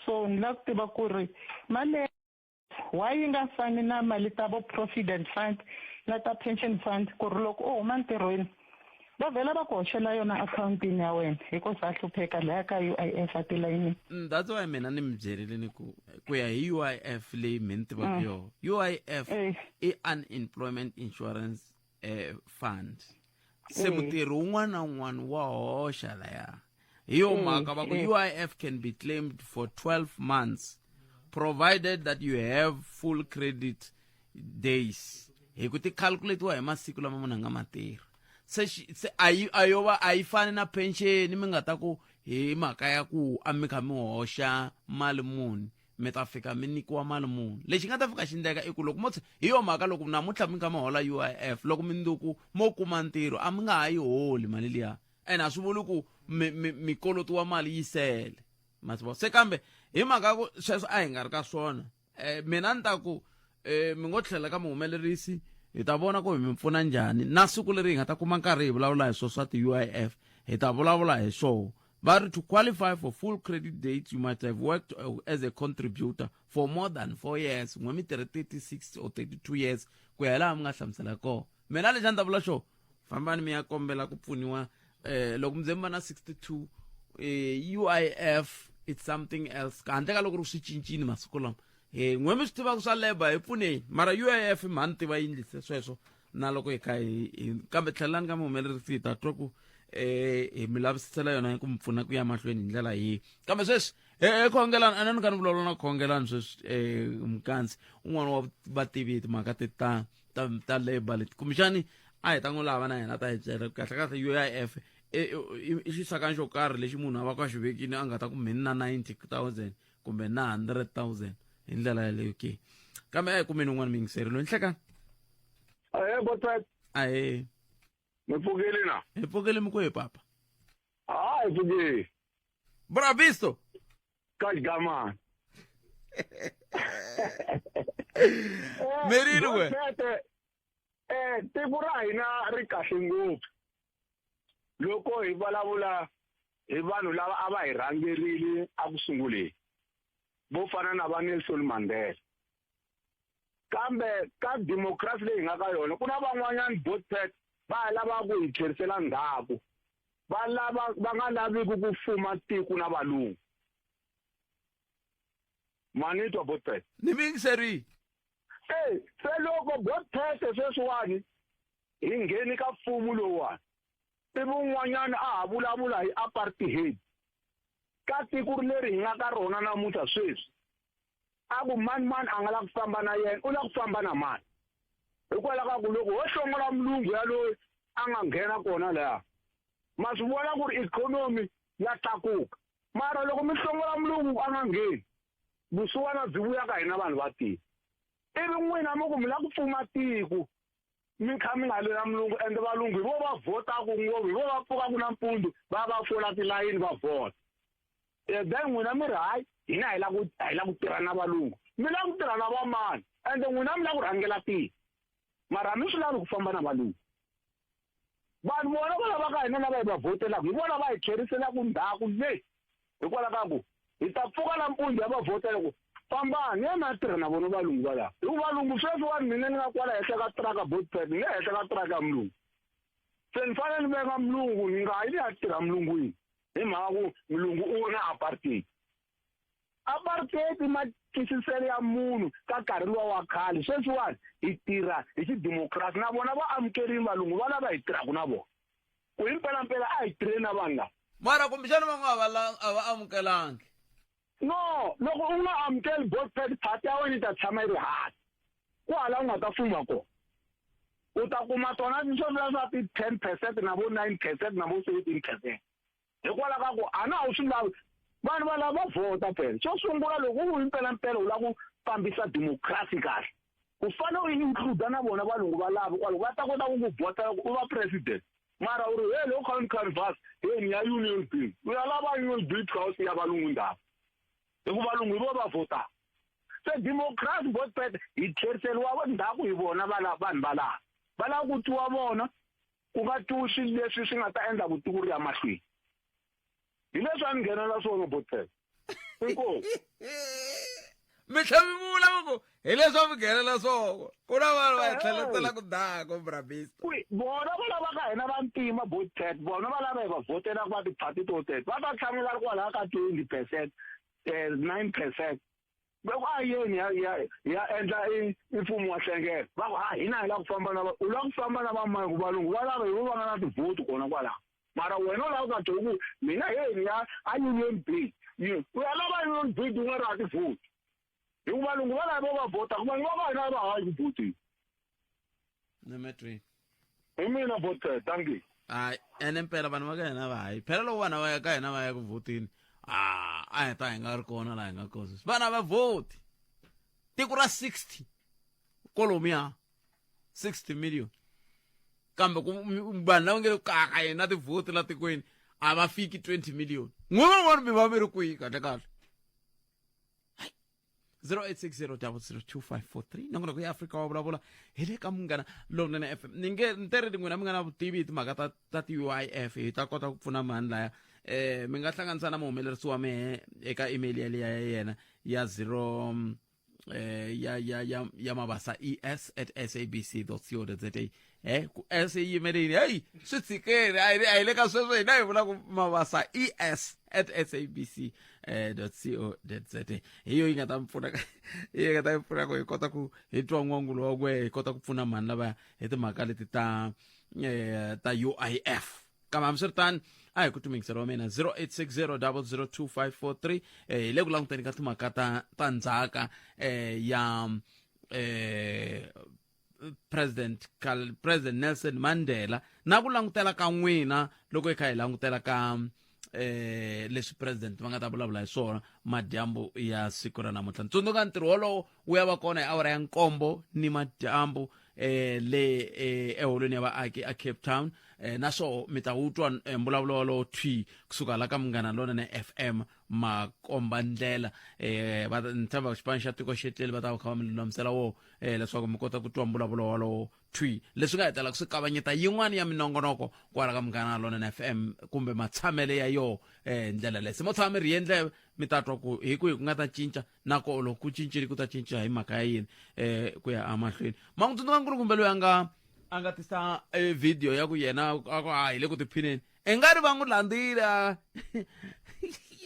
G: so ni lava ku tiva ku ri mali why yi nga fani na mali ta vo provident fund na ta pension fund ku ri loko u huma ntirhweni va vhela va ku hoxela yona akhawuntini ya wena hikuva a hlupheka laya ka UIF a tilayinini
A: mm, that's why mina ni mi byerile ni ku ku ya hi UIF leyi mi ni tivaka mm. yona UIF eh. i unemployment insurance eh, fund se mm. mutirhi wun'wana na wun'wana wa hoxa laya hi yo mm, mhaka va ku mm. uif can be claimed for 12 months provided that you have full credit days hi ku ti calculatiwa hi masiku lama munhu a nga ma tirha se se a yi a yo va a yi fani na pension mi nga ta ku hi mhaka ya ku a mi kha mi hoxa mali muni mi ta fika mi nyikiwa mali muni lexi nga ta fika xi ndleka i ku loko mo hi yo mhaka loko namuntlha mi kha mi hola UIF loko mindzuku mo kuma ntirho a mi nga ha yi holi mali liya ene a swi vuli ku mi mi mi kolotiwa mali yi sele ma swi vona se kambe hi mhaka ku sweswo a hi nga ri ka swona um mina ni ta ku um mi ngo tlhela ka muhumelerisi hi ta vona ku hi mi pfuna njhani na siku leri hi nga ta kuma nkarhi hi vulavula hi swo swa ti-uif hi ta vulavula hi swoho va ri to qualify for full credit dates you must have worked uh, as a contributor for more than four years n'we mi tirhe 36 or 32 years ku ya hi laha mi nga hlamusela kona mina lexi a ni ta vula xo fambani mi ya kombela ku pfuniwa eh loko mi ze mi va na 62 eh, UIF it's something else handle ka loko ri swi cincini masiku lama eh n'we mi swi tivaka swa labor hi pfuneni mara UIF mhani tiva yi ndlise sweswo na loko hi kha hi kambe tlhelelani ka muhumelerisi hi ta twa ku eh hi mi lavisisela yona ku mi pfuna ku ya mahlweni hi ndlela yihi kambe sweswi e khongelani a ni kha ni vulavula na khongelani sweswi um mukandzi un'wana wa vativi timhaka ti ta ta ta labor leti kumbexani a hi ta n'wi lava na yena ta hi byela kahle kahle UIF i xisakani xo karhi lexi munhu a va ka xi vekile a nga ta ku mheni na 90000 kumbe na 100000 hi ndlela yaleyo ke kambe a hi kumeni un'wana miyingiseri loyi nhlekani
C: ahee botat
A: ahee
C: mi pfukile na
A: hi pfukile mi ku hi papa
C: ha hi pfukile
A: bravisto
C: ka xigamana
A: merini we
C: eh tiko ra hina ri kahle ngopfu loko hi vulavula hi vanhu lava a va hi rhangerile a ku sunguleni vo fana na va Nelson Mandela kambe ka democracy leyi hi nga ka yona ku na van'wanyana botpet va lava ku hi tlherisela ndzhaku va lava va nga laviki ku fuma tiko na valungu manitwa botpet
A: ni mi yingiserile
C: e se loko botpet sweswiwani hi ngheni ka mfumo lowuwani ivi un'wanyana a ha vulavula hi apartheid ka tiko leri hi nga ka rona namuntlha sweswi a ku mani mani a nga la ku famba na yena u la ku famba na mani hikwalaho ka ku loko ho hlongola mulungu yaloyi a nga nghena kona laya ma swi vona ku ri ikhonomi ya tlakuka mara loko mi hlongola mulungu a nga ngheni vusiwana byi vuya ka hina vanhu va tiko ivi n'wina mi ku mi la ku pfuma tiko mi kha mi nga lwela mulungu ende valungu hi vo va vhotaku ngopfu hi vo va pfukaku nampundzu va va fola tilayini va vhota eh, then n'wina mi ri hayi hina hi la ku hi la ku tirha na valungu mi la ku tirha na vamani ende n'wina mi la ku rhangela tiko mara mi swi lavi ku famba na valungu vanhu vona va lavaka hina lava hi va vhotelaka hi vona va hi tlheriselaka ndzhaku le hikwalaho ka ku hi ta pfuka nampundzu ya va vhotela ku fambani ya na tirha na vona valungu valava hi ku valungu sweswiwani mina ni nga kwala henhla ka traka botpet ni le henhla ka traka ya mulungu se ni fanele ni venga mulungu ni nga yi ni ya tirha mulungwini hi mhaka ku mulungu u na apartheid apartheid i matwisiselo ya munhu ka nkarhi luwa wa khale sweswiwani hi tirha hi xidemokirasi na vona va amukerini valungu va lava hi tirhaka na vona ku hi mpelampela a hi tirheni na vanhu lava
A: mara kumbexana van'we a va a va amukelangi
C: no loko u nga amukeli botpet party ya wena yi ta tshama yi ri hansi ku hala u nga ta fuma kona u ta kuma tona sweswiya swa ti-ten percent na vo nine percent na vo seventeen percent hikwalaho ka ku a na wu swi lavi vanhu va lava vhota phela xo sungula loko u himpelampela u lava ku fambisa democracy kahle u fanele u include na vona valungu va lava kwalo va ta kota ku ku vhota loko u va president
F: Mara u ri he loko kha ni canvas he ni ya union bill u ya lava union bill kha u siya valungu ndhawu hi ku valungu hi vo va vhota se democracy botpet hi tlheriseriwa ndzhaku hi vona vanhu va laha va lava ku twiwa vona ku nga twiwi swilo leswi swi nga ta endla ku tiko ri ya mahlweni hi leswi a ni nghenela swona botpet inkomu
A: mi tlhe mi vula mi ku hi leswi a mi nghenela swona ku na vanhu va hi tlheletela ku dako brabista
F: vona va lava ka hina vantima botpet vona va lava hi va vhotela va tiphati to tete va ta tshama va ri kwalaha ka 20 percent 9 percent. Loko a yeni ya endla i mfumo wa hlengelo va ku ha hina hi lava ku famba na u lava ku famba na vamani ku valungu va lava hi vo va nga na tivhoti kona kwalaho mara wena u lava ku nga ku mina he ni ya a union b u ya lava union b ku nga ri ha tivhoti hi ku valungu va lava va vhota ku vanhu va ka hina va hayi ku vhoteni.
A: Nemetweni.
F: Hi mina bote, thank you.
A: Hayi, ene mpela vanhu va ka hina va hayi phela loko vanhu va ya ka hina va ya ku vhoteni a hi ta hi nga ri kona laha hi nga kona sweswi vana va vhoti tiko ra 60 kolomiya 60 million kambe ku vanhu lava nge le kaka yena tivhoti la tikweni a va fiki 20 million n'we van'wana mi va mi ri kwihi kahle kahle? 0860002543 nongonoko ya Afrika wa vulavula hi le ka Munghana Lonene FM. Ni nge ni te ri n'wina mi nga na vutivi hi timhaka ta ti-UIF hi ta kota ku pfuna mhani laya. Mi nga hlanganisa na muhumelerisi wa mehe eka email yaliya ya yena ya 0 ya mabasa es@sabc.co.za. Ku s yi yimelini heyi swi tshikeni a hi le ka sweswo hina hi vula ku mabasa es@sabc .co .za hi yo yi nga ta mi pfuna yi nga ta mi pfuna ku hi kota ku hi twa n'wangulo wa kwe hi kota ku pfuna mhani lavaya hi timhaka leti ta UIF. Kambe hambiswiritano a hi ku tumikisela wa mina 0860002543 hi le ku languteni ka timhaka ta ndzhaka ya President Nelson Mandela na ku langutela ka n'wina loko hi kha hi langutela ka leswi president va nga ta vulavula hi swona madyambu ya siku ra namuntlha. Tsundzuka ntirho wolowo wu ya va kona hi awara ya 7 ni madyambu le eholweni ya vaaki a Cape Town, naswo mi ta wu twa mbulavulo wolowo thwi kusuka la ka Munghana Lonene FM makomba ndlela. Va ni tshemba xipano xa tiko xetleli va ta va kha va mi lulamisela wo leswaku mi kota ku twa mbulavulo wolowo thwi leswi nga hetela ku swi kavanyeta yin'wana ya minongonoko kwala ka Munghana Lonene FM kumbe matshamele ya yoho ndlela leyi se mo tshama mi rhiye ndleve mi ta twa ku hi kwihi ku nga ta cinca na ko loko ku cincile ku ta cinca hi mhaka ya yini ku ya emahlweni. Ma n'wi tsundzuka nkulukumbe loyi a nga tisa video ya ku yena a ku a hi le ku tiphineni i nga ri va n'wi landzile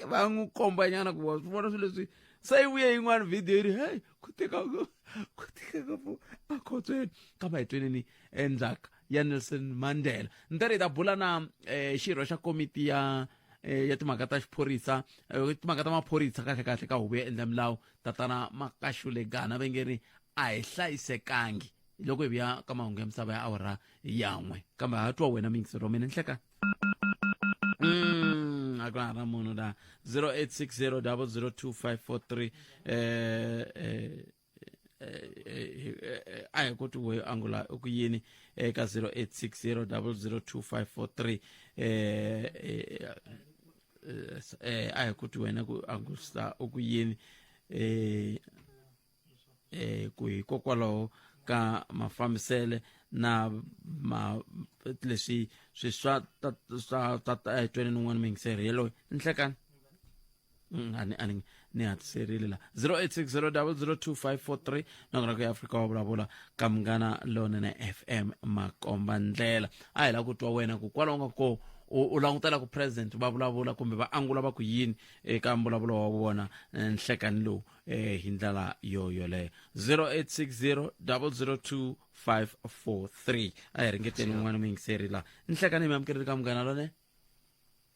A: va n'wi kombanyana ku wa swi vona swilo leswi se yi vuye yin'wana video yi ri hey ku tika ku tika ngopfu akhotsweni kambe hi tweneni endzhaka ya Nelson Mandela. Ni ta ri hi ta bula na xirho xa komiti ya timhaka ta xiphorisa timhaka ta maphorisa kahle kahle ka huvo ya endla milawu tatana Makashule Gana va nge ri a hi hlayisekangi loko hi vuya ka mahungu ya misava ya awara yan'we kambe ha twa wena miyingiseri wa mina nhleka a ku na munhu la 0860002543 a hi koti we angula ku yini eka 0860002543 a hi koti wena ku angulisa ku yini ku hikokwalaho ka mafambisele na ma leswi swi swa swa ta tweneni un'wana muyingiseri yeleyo nhlekani ani ni hatliserile la 0860002543 nakona ku ya Afrika wa vulavula ka Munghana Lonene FM makomba ndlela a hi la ku twa wena ku kwalaho nga ko u langutela ku president va vulavula kumbe va angula va ku yini eka mbulavulo wa vona nhlekani lowu hi ndlela yo yoleyo 0860002543 a hi ringeteni un'wana muyingiseri la nhlekani mi amukeleli ka Munghana Lone.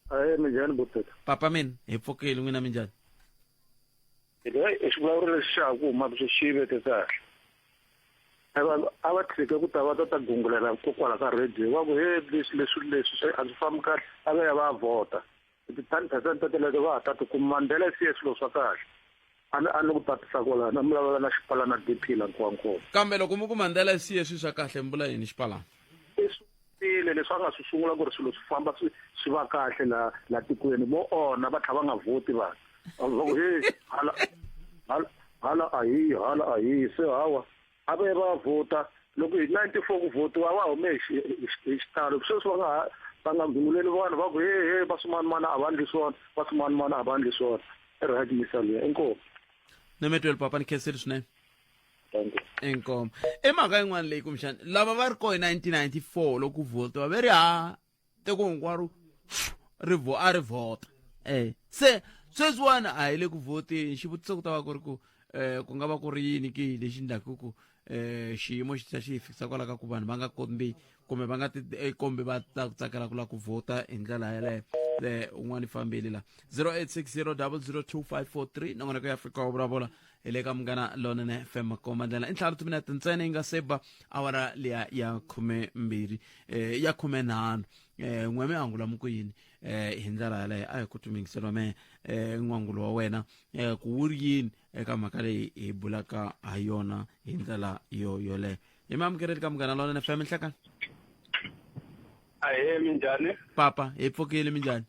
H: Ahe, minjhani boteta?
A: Papa mina hi pfukile, n'wina minjhani?
H: I xivulavuro lexi xa ha ku humaka xi xi veke kahle a va tshike ku ta va ta ta gungulela kokwala ka radio va ku he leswi leswi leswi swi a swi fambi kahle a va ya va ya vhota ti-10 percent teleto va ha ta ti kuma Mandela i siye swilo swa kahle a ni ku tatisa kwalano a mi vulavula na Xipalana DP la Nkowankowa.
A: Kambe loko mi ku Mandela i siye swilo swa kahle mi vula yini, Xipalana?
H: I swi sungulile leswi a nga swi sungula ku ri swilo swi famba swi swi va kahle la la tikweni vo onha va tlha va nga vhoti vanhu va ku he hala hala hala a hi hala a hi se hawa a va ye va vhota loko hi 94 ku vhotiwa va hume hi xitalo sweswi va nga ha va nga gunguleli vanhu va ku he he va swimanimani a va ndli swona va swimanimani a va ndli swona i right misa liya inkomu
A: nometweli papa ni khensile swinene inkomu i mhaka yin'wana leyi kumbexana lava va ri koho hi 1994 loko ku vhotiwa ve ri ha tiko hinkwaro ri vo a ri vhota eh se sweswiwani a hi le ku vhoteni xivutiso ku ta va ku ri ku eh ku nga va ku ri yini ke lexi endlaku ku eh xiyimo xi tlhela xi hi fikisa kwala ka ku vanhu va nga kombi kumbe va nga ti eh, kombi va ta ku tsakela ku lava ku vhota hi ndlela yeleyo eh un'wana i fambile la 0860002543 nongonoko ya Afrika wa vulavula hi le ka munghana lonene fm makomba ndlela i ntlhanu timinete ntsena yi nga se ba awara liya ya khumembirhi eh, ya khumenharhu eh, n'we mi angula mi ku yini eh, hi ndlela yaleyo a hi ku tumingiselo me eh, n'wangulo wa wena eh, ku wu ri yini eka mhaka leyi hi bulaka ha yona hi ndlela yo yoleyo hi mi amukeleli ka munghana lonene fm nhlekani
I: ahee minjhani
A: papa hi pfukile minjhani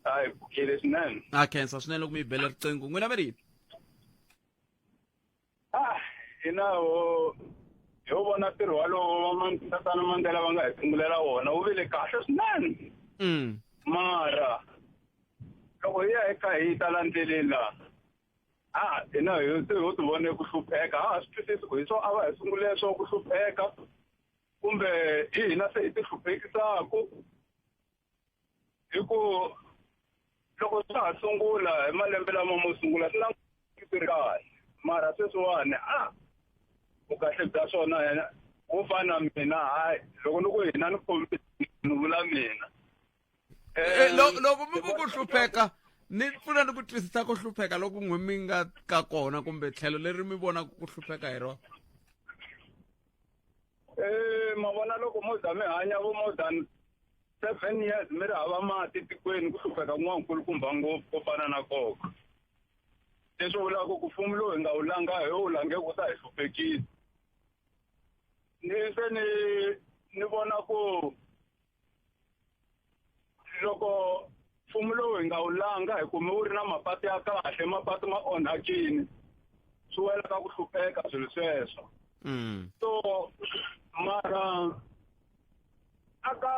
I: a hi pfukile swinene
A: a khensa swinene loko mi yi bela riqingho n'wina mi ri yini
I: ah hina ho ho vona ntirho walowo va tatana Mandela va nga hi sungulela wona wu vile kahle swinene mara loko hi ya eka hi ta la ndleleni laha a hina hi se ho ti vone ku hlupheka a ha swi twisisi ku hi swo a va hi sungule swo ku hlupheka kumbe hi hina se hi ti hluphekisaku hi ku loko swa ha sungula hi malembe lama mo sungula swi languteki swi ri kahle mara sweswiwani a vukahle bya swona yena wo fana na mina hayi loko ni ku hina ni khomi ni vula mina
A: eh, loko mi ku ku hlupheka ni pfuna ni ku twisisa ku hlupheka loko n'we mi nga ka kona kumbe tlhelo leri mi vonaka ku hlupheka hi rona
I: Eh, ma vona loko mo za mi hanya vo more than 7 years mi ri hava mati tikweni ku hlupheka kun'wana kulukumba ngopfu ko fana na koko leswi vulaka ku mfumo lowu hi nga wu langa hi wu lange ku ta hi hluphekisa ni se ni ni vona ku loko mfumo lowu hi nga wu langa hi kume wu ri na mapatu ya kahle mapatu ma onhakini swi wela ka ku hlupheka swilo sweswo so mara aka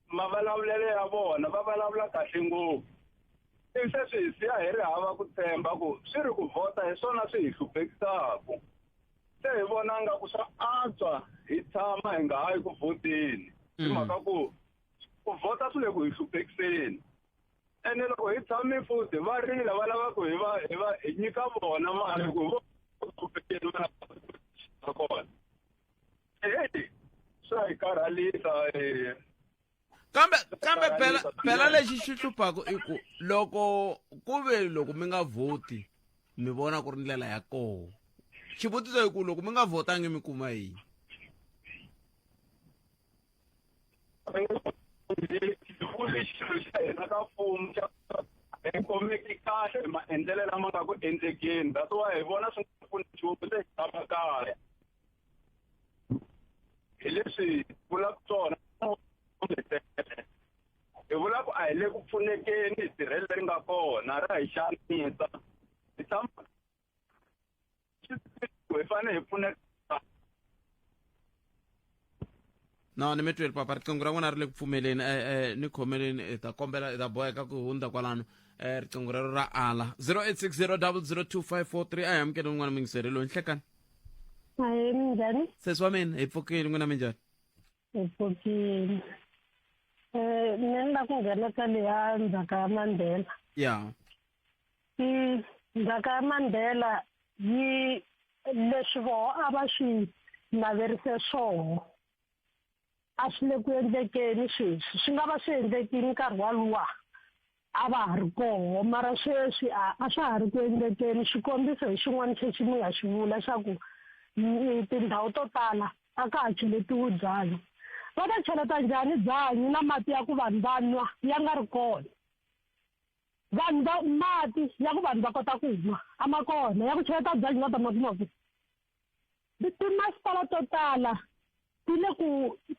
I: mavulavulelo ya vona va vulavula kahle ngopfu ivi se swi hi siya hi ri hava ku tshemba ku swi ri ku vhota hi swona swi hi hluphekisaku se hi vona nga ku swa antswa hi tshama hi nga ha yi ku vhoteni hi mhaka ku ku vhota swi le ku hi hluphekiseni ene loko hi tshame futhi va rila va lava ku hi va hi va hi nyika vona mali ku vo hluphekeni va lava kona heyi swa hi karhalisa eh.
A: Kambe kambe phela phela lexi xi hluphaka i ku loko ku ve loko mi nga vhoti mi vona ku ri ndlela ya koho xivutiso i ku loko mi nga vhotangi mi kuma yini
I: xilo xa hina ka mfumo xa hi khomeki kahle hi maendlelo lama nga ku endlekeni that's why hi vona swi nga pfuni nchumu se hi tshama kaya hi leswi vulaka swona hi vula ku a hi le ku pfunekeni hi tirhelo leri nga kona ra hi xanisa hi tshama hi fanele hi pfuneka
A: No ni mi tweli papa riqingho ra n'wina ri le ku pfumeleni eh, eh, ni khomeleni hi ta kombela hi ta boheka ku hundza kwalano eh, riqingho rero ra ala 0860002543 a hi amukele un'wana muyingiseri loyi nhlekani
J: Ahee, minjhani?
A: Sesi wa mina hi pfukile n'wina minjhani?
J: Hi pfukile. Eh, mina ni lava ku nghena ka leya ndzhaka ya Mandela.
A: Ya.
J: Ndzhaka ya Mandela yi leswi voho a va swi naverise swoho a swi le ku endlekeni sweswi swi nga va swi endlekile nkarhi waluwa a va ha ri koho mara sweswi a a swa ha ri ku endlekeni xikombiso hi xin'wana xexi mi nga xi vula xa ku tindhawu to tala a ka ha cheletiwi byanyi va ta cheleta njhani byanyi na mati ya ku vanhu va nwa ya nga ri kona vanhu va mati ya ku vanhu va kota ku nwa a ma kona ya ku cheleta byanyi va ta ma kuma kwihi. Timasipala to tala ti le ku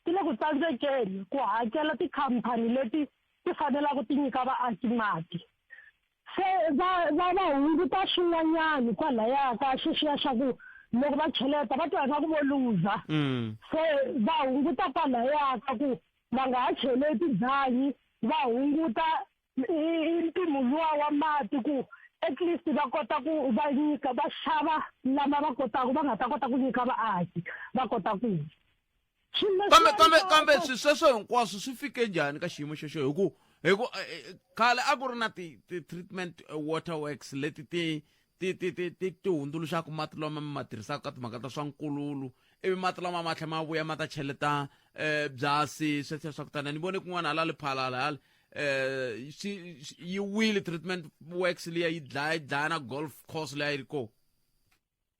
J: ti le ku tsandzekeni ku hakela tikhampani leti ti fanelaka ti nyika vaaki mati. Se va va va hunguta swin'wanyana kwalaya ka sweswiya swa ku loko va cheleta va twa ingaku vo luza. Se va hunguta kwalaya ka ku va nga ha cheleti byanyi, va hunguta i mpimo luwa wa mati ku at least va kota ku va nyika va xava lama va kotaka va nga ta kota ku nyika vaaki va kota ku
A: kambe kambe kambe swi sweswo hinkwaswo swi fike njhani ka xiyimo xexo hi ku hi ku eh, eh, khale a ku ri na ti-treatment eh, water works leti ti ti ti ti ti ti hundzuluxaka mati lama mi ma tirhisaka ka timhaka ta swa nkululu ivi mati lama ma tlhela ma vuya ma ta cheleta um byasi sweswiya swa ku tana ni vone kun'wana hala lephalala hala um swi yi wile treatment works liya yi dlaya yi dlaya na golf course leyi a yi ri kona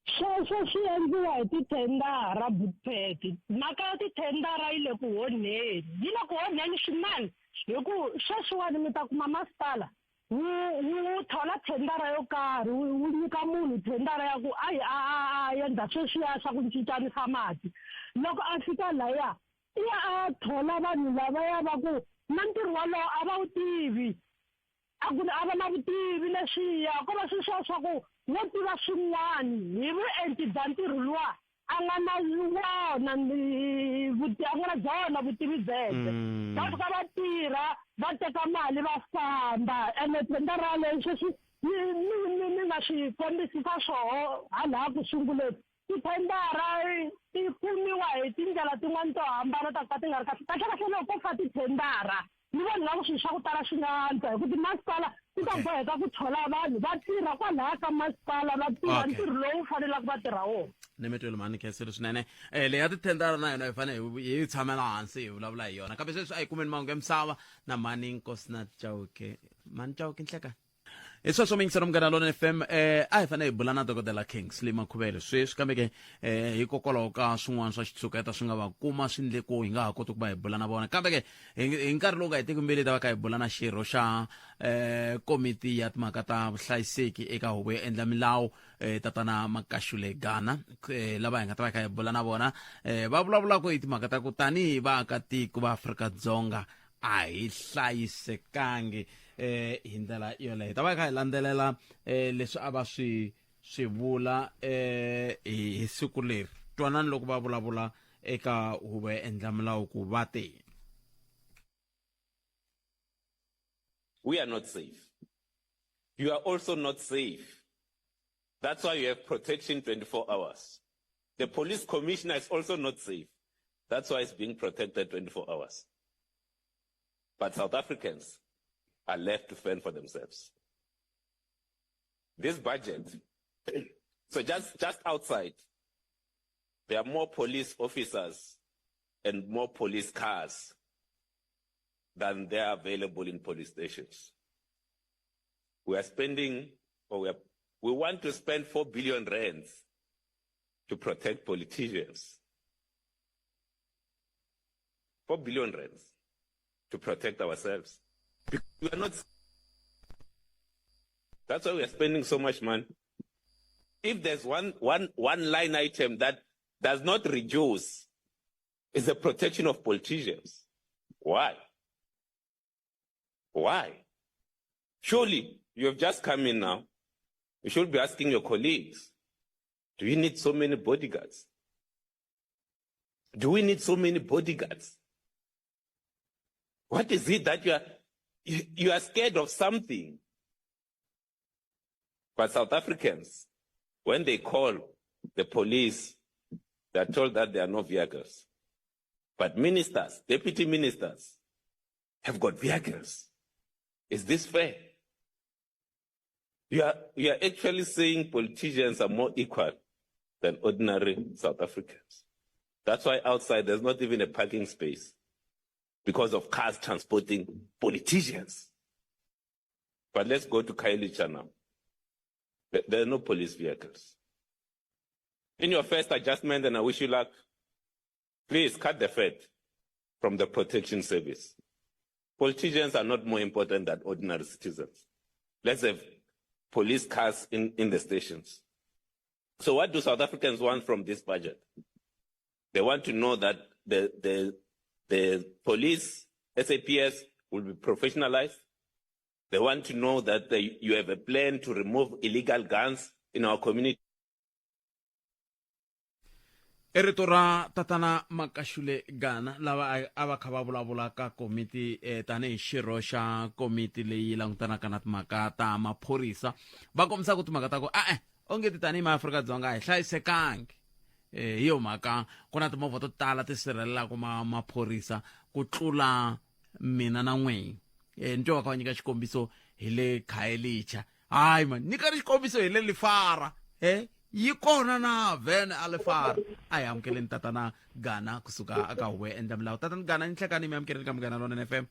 J: Sweswo swi endliwa hi tithendara, Butete. Mhaka ya tithendara yi le ku onheni. Yi le ku onheni swinene hi ku sweswiwani mi ta kuma masipala wu wu thola thendara yo karhi wu wu nyika munhu thendara ya ku a yi a a a endla sweswiya swa ku cincanisa mati. Loko a fika laya i ya a thola vanhu lavaya va ku na ntirho wolowo a va wu tivi. A ku a va na vutivi leswiya ko va sweswiya swa ku wo tiva swin'wana hi vuenti bya ntirho luwa a nga na wona a nga na byona vutivi byebye mm. va fika va tirha va teka mali va famba ene tendara yaleyo sweswi ni nga swi kombisisa swoho halaha ku sunguleni tithendara ti kumiwa hi tindlela tin'wana to hambana ta ka ti nga ri kahle kahle kahle loko ko fa tithendara ni vona nga ku swilo swa ku tala swi nga antswa hi ku timasipala ti ta boheka ku thola vanhu va tirha kwalaya ka masipala va tirha ntirho lowu fanelaka va tirha wona
A: ni mi twile mhani khensile swinene um leyi ya tithendara na yona hi fanele hi tshamela hansi hi vulavula hi yona kambe sweswi a hi kumeni mahungu ya misava na mhani nkosina chauke mhani chauke nhlekani hi sweswo mingiselo munghana lona fm eh a hi fanele hi bula na dokodela kingsley makhuvele sweswi kambe ke eh hikokwalaho ka swin'wana swa xitshuketa swi nga va kuma swi ndle ku hi nga ha koti ku va hi bula na vona kambe ke hi nkarhi lowu nga hetiki mbilu hi ta va ka hi bula na xirho xa eh komiti ya timhaka ta vuhlayiseki eka huvo yo endla milawu eh tatana makashule gana eh, lava hi nga ta va kha hi bula na vona eh va vulavulaka hi timhaka ta ku tanihi vaakatiko va Afrika-Dzonga a hi hlayisekangi eh hi ndlela yoleyo hi ta va hi kha hi landzelela eh leswi a va swi swi vula eh hi siku leri twanani loko va vulavula eka huvo ya endla milawu ku va te
K: We are not safe. You are also not safe. That's why you have protection 24 hours. The police commissioner is also not safe. That's why it's being protected 24 hours. But South Africans are left to fend for themselves. This budget, so just, just outside, there are more police officers and more police cars than there are available in police stations. We are spending, or we, are, we want to spend 4 billion rands to protect politicians. 4 billion rands to protect ourselves. Because we are not. That's why we are spending so much money. If there's one, one, one line item that does not reduce, is the protection of politicians. Why? Why? Surely you have just come in now. You should be asking your colleagues, do you need so many bodyguards? Do we need so many bodyguards? What is it that you are, you, are scared of something? But South Africans, when they call the police, they are told that there are no vehicles. But ministers, deputy ministers, have got vehicles. Is this fair? You are, you are actually saying politicians are more equal than ordinary South Africans. That's why outside there's not even a parking space because of cars transporting politicians. But let's go to Khayelitsha now. There are no police vehicles. In your first adjustment, and I wish you luck, please cut the fat from the protection service. Politicians are not more important than ordinary citizens. Let's have police cars in, in the stations. So what do South Africans want from this budget? They want to know that the, the, the police, SAPS, will be professionalized. They want to know that they, you have a plan to remove illegal guns in our community.
A: I rito ra tatana Makashule Gana lava a va kha va vulavula ka komiti eh, tanihi xirho xa komiti leyi langutanaka na timhaka ta maphorisa va kombisaka timhaka ta ku e-e onge ti tanihi maAfrika-Dzonga a hi hlayisekangi eh, hi yo mhaka ku na timovha to tala ti sirhelelaka ma maphorisa ku tlula mina na n'wina eh, ni twa va kha va nyika xikombiso hi le Khayelitsha hayi mani nyika ri xikombiso hi le lifara e yi kona na vene a lifara a hi amukeleni tatana gana kusuka aka huvo ya endla milawu tatana gana ni nhlekani mi amukeleni ka munghana lonene fm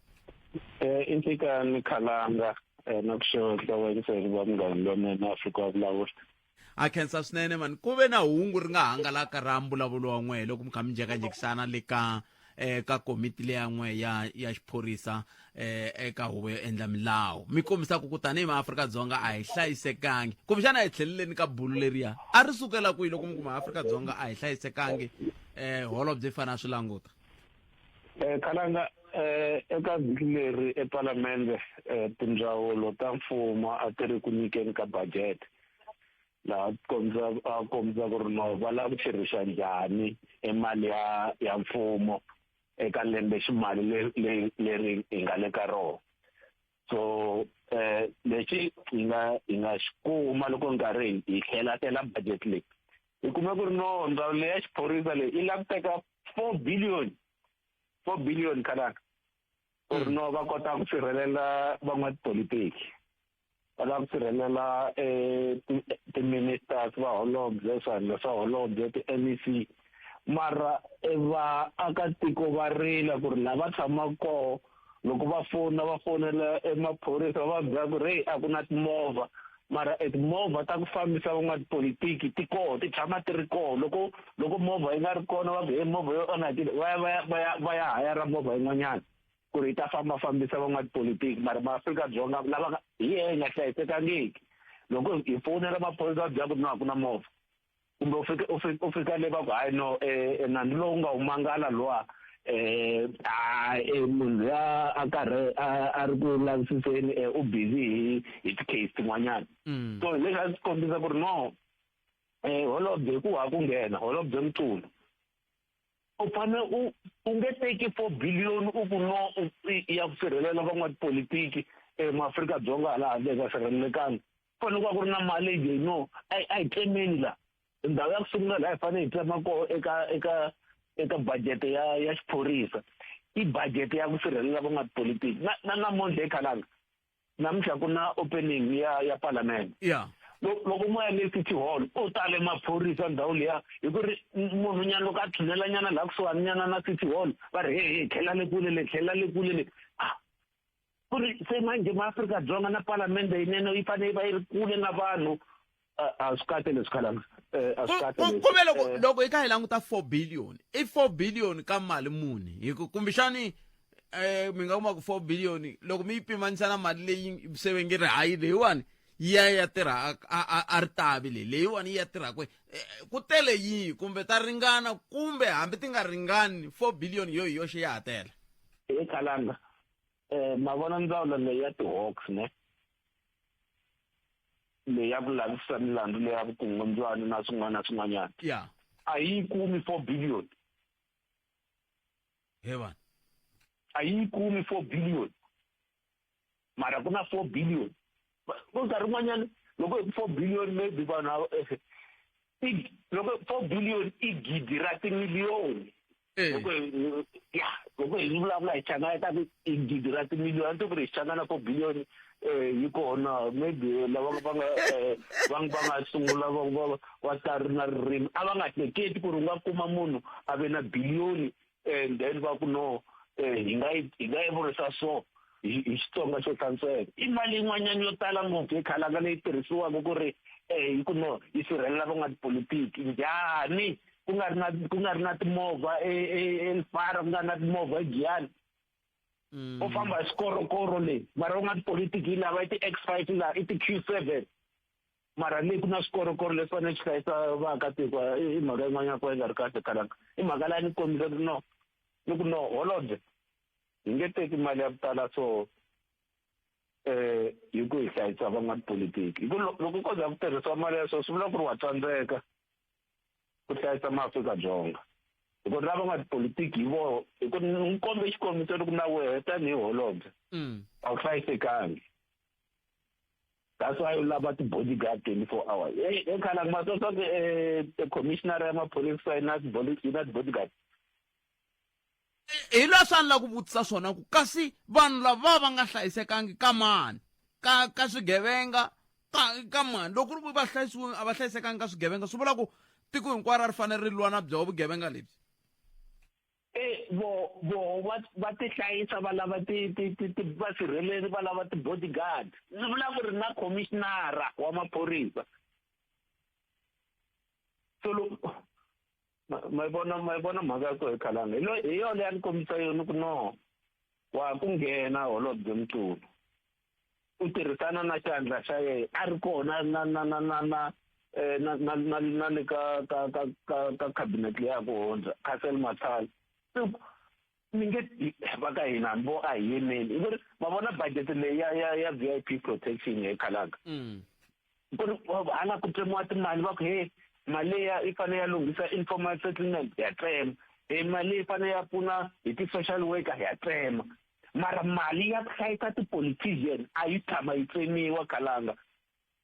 L: eh i nhlikani khalanga eh, na ku xeweta vayingiseri va munghana lonene afrika wa vulavula
A: a khensa swinene mani ku ve na hungu ri nga hangalaka ra mbulavulo wa n'wehe loko mi kha mi njhekanjhekisana le ka eh ka komiti leya n'we ya ya xiphorisa eh eka huvo yo endla milawu mi kombisaka ku tanihi maAfrika-Dzonga a hi hlayisekangi kumbexana hi tlheleleni ka bulu leriya a ri sukela kwihi loko mi kuma Afrika-Dzonga a hi hlayisekangi eh holobye i fanele a swi languta
L: eh khalanga eh eka vhiki leri epalamende eh, tindzawulo ta mfumo a ti ri ku nyikeni ka budget laha kombisa a kombisa ku ri no va lava ku tirhisa njhani e mali ya ya mfumo eka lembe ximali leri leri hi nga le ka rona so eh lexi hi nga hi nga xi kuma loko nkarhi hi hlela hlela budget leyi hi kume ku ri no ndzawulo leyi ya xiphorisa leyi yi lava ku teka 4 billion 4 billion khalaka ku ri no va kota ku sirhelela van'watipolitiki va lava ku sirhelela eh, ti-ministers vaholobye swandla swa holobye ti-mec mara eh, vaakatiko va rila ku ri lava tshamaka koho loko va fona va fonela emaphorisa va va byela ku ri a ku na timovha mara e timovha ta ku fambisa van'watipolitiki ti koho ti tshama ti ri koho loko loko movha yi nga ri kona va ku he movha yo onhakile va ya va ya va ya va ya hayara movha yin'wanyana ku ri yi ta famba fambisa van'watipolitiki mara maAfrika-Dzonga lava nga hi yehe hi nga hlayisekangiki loko hi fonela maphorisa va byela ku no a ku na movha kumbe u fika u fika u fika le va ku hayi no eh, nandzu lowu nga wu mangala luwa eh a eh, munhu luya a karhi a ri ku lavisiseni eh, u busy hi hi ti-case tin'wanyana mm. so leswi a swi kombisa ku ri no um holobye ku ha ku nghena holobye mculu u fanele u u nge teki 4 billion u ku no ya ku sirhelela van'watipolitiki emaAfrika-Dzonga hala handle nga sirhelelekanga fanele ku va ku ri na mali leyi no a a hi tsemeni la ndhawu ya ku sungula laha hi fanele hi tsema koho eka eka eka budget ya ya xiphorisa i budget ya ku sirhelela van'watipolitiki na na namuntlha ekhalanga namuntlha ku na opening ya ya palamende
A: yeah
L: loko moya le city hall u tale maphorisa ndhawu liya hi ku ri munhu nyana loko a tshinela nyana laha kusuhani nyana na city hall va ri he he tlhela le kule le tlhela le kule le ah ku ri se manje maAfrika-Dzonga na palamende yinene yi fanele yi va yi ri kule na vanhu a swi kahle leswi khalanga eh, a swi kahle
A: leswi kumbe loko eh. loko hi kha hi languta 4 billion i 4 billion ka mali muni hi ku kumbexani eh mi nga kuma ku 4 billion loko mi yi pimanisa na mali leyi se va nge ri hayi leyiwani yi ya ya tirha a ri tavi leyi leyiwani yi ya tirha kwe eh, ku tele yihi kumbe ta ringana kumbe hambi ti nga ringani 4 billion yo hi yoxe ya ha tele
L: e khalanga eh ma vona ndzawulo leyi ya ti-hawks ne leyi ya ku lavisisa milandzu leyi ya vukungundzwani na swin'wana na swin'wanyana
A: ya
L: a yi kumi 4 billion
A: he vanhu
L: a yi kumi 4 billion mara ku na 4 billion ku nkarhi wun'wanyana loko hi ku 4 billion maybe vanhu eh, loko 4 billion i gidi ra timiliyoni
A: eh.
L: loko ya loko hi vulavula hi changana ta ku i gidi ra timiliyoni a ni ku ri hi changana 4 billion eh yi kona maybe lava va nga eh, va va nga sungula va va va tari na ririmi a va nga hleketi ku ri u nga kuma munhu a ve na biliyoni and then va ku no eh, hi nga yi hi nga yi vurisa so hi hi Xitsonga xo hlantsweka i mali yin'wanyana yo tala ngopfu ekhalanga leyi tirhisiwaka ku ri eh hi ku no yi sirhelela van'watipolitiki njhani ku nga ri na ku nga ri na timovha eLifara ku nga ri na timovha eGiyani u famba hi swikorokoro leyi mara u nga tipolitiki yi lava i ti-X five laha i ti-Q7. Mara le ku na swikorokoro leswi fanele swi hlayisa vaakatiko i mhaka yin'wanyana ku va yi nga ri kahle khalanga. I mhaka leyi a ni kombisa ku no ni ku no holobye hi nge teki mali ya ku tala so eh hi ku hi hlayisa van'watipolitiki hi ku loko ko za ku tirhisiwa mali ya so swi vula ku ri wa tsandzeka ku hlayisa maAfrika-Dzonga hi ku lava van'watipolitiki hi voho hi ku ni kombe xikombiso loko na wehe tanihi holobye a wu hlayisekangi. That's why u lava ti-bodyguard 24 hours. Hey, hey Khalang, ma twa swa ku commissioner ya maphorisa yi na yi na ti-bodyguard.
A: Hi leswi a ni lava ku vutisa swona ku kasi vanhu lava va nga hlayisekangi ka mani ka ka swigevenga ka ka mani loko ku ri va hlayisiwe a va hlayisekangi ka swigevenga swi vula ku tiko hinkwaro a ri fanele ri lwa na byoho vugevenga lebyi.
L: E vo vo va va ti hlayisa va lava ti ti ti ti vasirheleri va lava ti-bodyguard swi vula ku ri na commissionara wa maphorisa so loko ma yi vona ma yi vona mhaka ya koho khalanga hi hi yona leyi a ni kombisa yona ku no wa ku nghena holobye Mchunu u tirhisana na xandla xa yena a ri kona na na na na na eh, na na na na le ka ka ka ka ka cabinet leya ku hundza Cassel Mathale mi nge va ka hina hambi vo a hi yimeli hi ku ri ma vona budget leyi ya ya ya V_I_P protection hi khalanga ku ri hala ku tsemiwa timali va ku he mali leya yi fanele ya lunghisa informal settlement ya tsema he mali leyi fanele ya pfuna hi ti-social worker ya tsema mara mali ya ku hlayisa ti-politician a yi tshama yi tsemiwa khalanga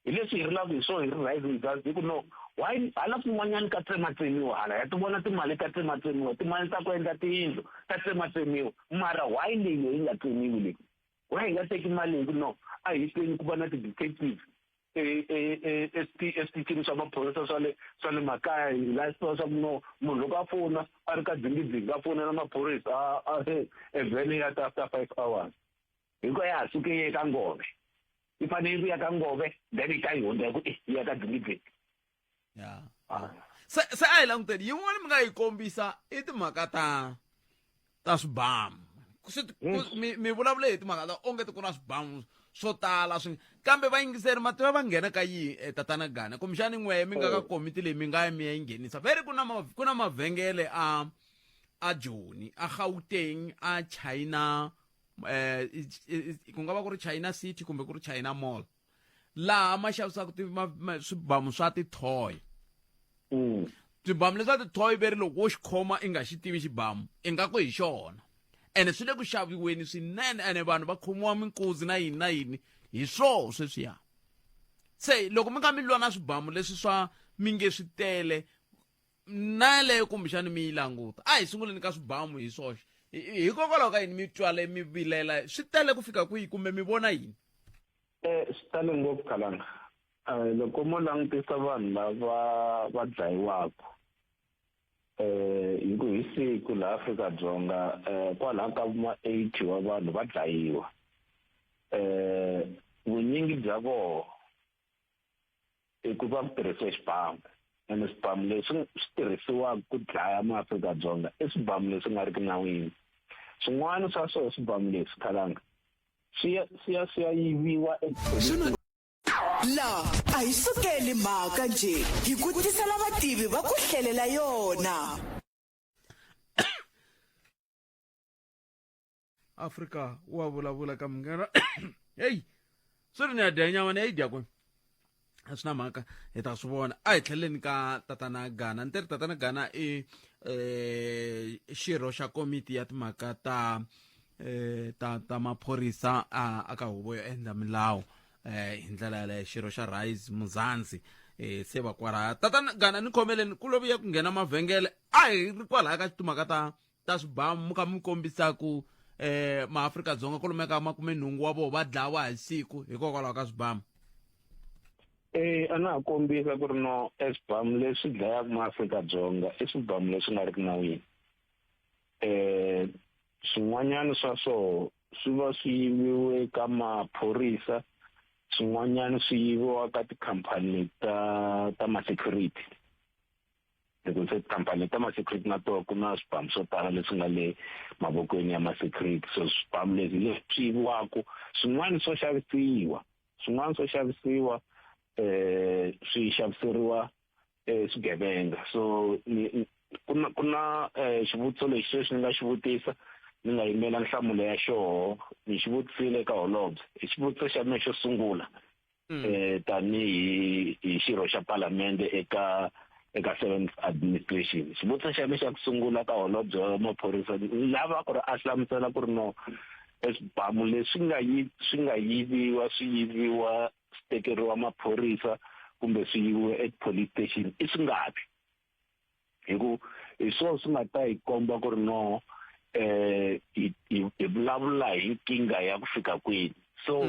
L: hi leswi hi rilaka hi swona hi ri rising dust hi ku no why hala kun'wanyana ka tsematsemiwa hala ya ti vona timali ta tsematsemiwa timali ta ku endla tiyindlu ta tsematsemiwa mara why leyi yi nga tsemiwi leyi why hi nga teki mali hi ku no a hi tweni ku va na ti-detective eswitichini swa maphorisa swa le swa le makaya hi la swi swa ku no munhu loko a fona a ri ka dzingidzingi a fonela maphorisa a a evhene ya ta after 5 hours hikuva ya ha suke yi ye ka ngove yi fanele yi ya ka ngove then yi ta yi hundza hi ku yi ya ka dzingidzingi
A: ya se se a hi languteni yin'wana mi nga yi kombisa i timhaka ta ta swibamu swi mi mi vulavule hi timhaka ta onge ti ku na swibamu swo tala swi kambe vayingiseri mativa va nghena ka yihi eh, tatana gana kumbexani n'wehe mi nga ka komiti leyi mi nga ya mi ya yi nghenisa veri ku na ku na mavhengele a a joni a gauteng a china eh ku nga va ku ri china city kumbe ku ri china mall laha ma xavisaka swibamu swa ti-toy swibamu leswa ti-toy ve ri loko wo xi khoma i nga xi tivi xibamu i nga ku hi xona ene swi le ku xaviweni swinene ene vanhu va khomiwa minkuzi na yini na yini hi swoho sweswiya se loko mi nga mi lwa na swibamu leswi swa mi nge swi tele na yeleyo kumbexani mi yi languta a hi sunguleni ka swibamu hi swoxe hikokwalaho ka yini mi twale mi vilela swi tele ku fika kwihi kumbe mi vona yini
L: Eh swi tale ngopfu khalanga eh loko mo langutisa vanhu lava va dlayiwaka eh hi ku hi siku laha Afrika-Dzonga eh kwalaho ka ma 80 wa vanhu va dlayiwa eh vunyingi bya vona i ku va ku tirhisiwe xibamu ene swibamu leswi swi tirhisiwaka ku dlaya maAfrika-Dzonga i swibamu leswi nga ri ki nawini swin'wana swa swona swibamu leswi khalanga swi ya swi ya swi ya yiviwa
M: Xana La a hi sukeli mhaka njhe hi ku tisela vativi va ku hlelela yona.
A: Afrika wa vulavula ka munghana heyi swi ri ni ya dya nyama ni ya yi dya kwini a swi na mhaka hi ta swi vona a hi tlheleni ka tatana gana ni teri tatana gana i eh xirho xa komiti ya timhaka ta eh ta ta maphorisa a aka huvo yo endla milawu eh hi ndlela yaleyo xirho xa rise muzanzi eh se va kwalaha tatana gana ni khomeleni ku loviya ku nghena mavhengele a hi ri kwalaya ka timhaka ta ta swibamu mi kha mi kombisa ku eh maAfrika-Dzonga kwalomu ka makumenhungu wa vona va dlawa hi siku hikokwalaho ka swibamu
L: Eh a na ha kombisa ku ri no eswibamu leswi dlayaka maAfrika-Dzonga i swibamu leswi nga ri ki nawini eh swin'wanyana swa swoho swi va swi yiviwe ka maphorisa swin'wanyana swi yiviwa ka tikhampani ta ta ma-security Loko se tikhampani ta ma-security na tona ku na swibamu swo tala leswi nga le mavokweni ya ma-security so swibamu leswi leswi yiviwaka swin'wana swo xavisiwa swin'wana swo xavisiwa Swi xaviseriwa swigevenga. So ni ku na xivutiso lexi sweswi ni nga xi vutisa, ni nga yimela nhlamulo ya xoho. Ni xi vutisile eka holobye, i xivutiso xa mina xo sungula tanihi hi xirho xa palamende eka seventh administration. Xivutiso xa mina xa ku sungula ka holobye wa maphorisa, ni lava ku ri a hlamusela ku ri no swibamu leswi nga yi swi nga yiviwa, swi yiviwa swi tekeriwa maphorisa kumbe swi yiviwa e-police station, i swi ngapi? Hi ku hi swona swi nga ta hi komba ku ri no hi vulavula hi nkingha ya ku fika kwini. So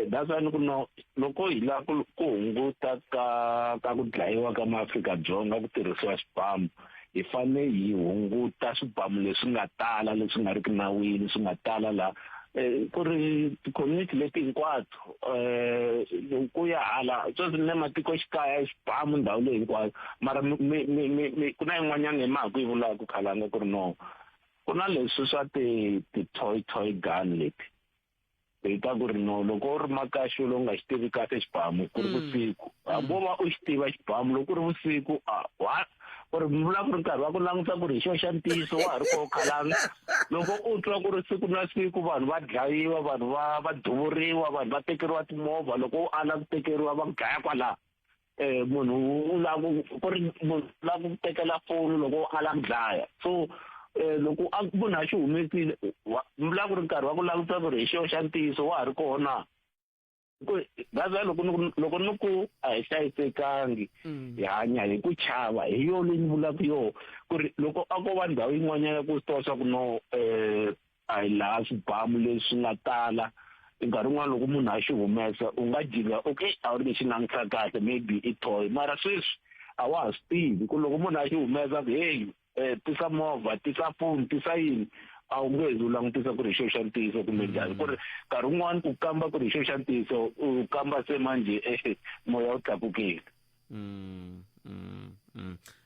L: that's why ni ku no loko hi lava ku hunguta ka ku dlayiwa ka maAfrika-Dzonga ku tirhisiwa swibamu, hi fanele hi hunguta swibamu leswi nga tala, leswi nga riki nawini, swi nga tala laha ku ri ti-community leti hinkwato. Ku ya hala sweswi ni le matikoxikaya, xibamu ndhawu leyi hinkwayo. Mara mi ku na yin'wanyana hi ma ha ku yi vulaka, Khalanga, ku ri no ku na leswi swa ti-toy toy gun leti hi ta ku ri no loko u ri makaxi lowu nga xi tivi kahle xibamu, ku ri vusiku, hambi wo va u xi tiva xibamu, loko ku ri vusiku, a wa ku ri mi vula ku ri nkarhi wa ku languta ku ri hi xo xa ntiyiso wa ha ri koho. Khalanga, loko u twa ku ri siku na siku vanhu va dlayiwa, vanhu va duvuriwa, vanhu va tekeriwa timovha, loko u ala ku tekeriwa va ku dlaya kwalaha. Munhu u lava ku ri munhu u lava ku tekela foni, loko u ala ku dlaya. So loko a munhu a xi humesile, mi vula ku ri nkarhi wa ku languta ku ri hi xo xa ntiyiso wa ha ri kona na. Ku that's why loko ni ku a hi hlayisekangi, hi hanya hi ku chava, hi yo leyi ni vulaka yo ku ri loko a ko va ndhawu yin'wanyana ku swi tiva swa ku no a hi laha swibamu leswi nga tala, nkarhi wun'wana loko munhu a xi humesa u nga jika, okay, a wu ri xi langutisa kahle, maybe i toy, mara sweswi a wa ha swi tivi ku loko munhu a xi humesa ku hey, tisa movha, tisa phone, tisa yini, a wu nge zi u langutisa ku ri hi xo xa ntiyiso kumbe njhani. Ku ri nkarhi wun'wani ku kamba ku ri hi xo xa ntiyiso, u kamba se manjhe moya wu tlakukile.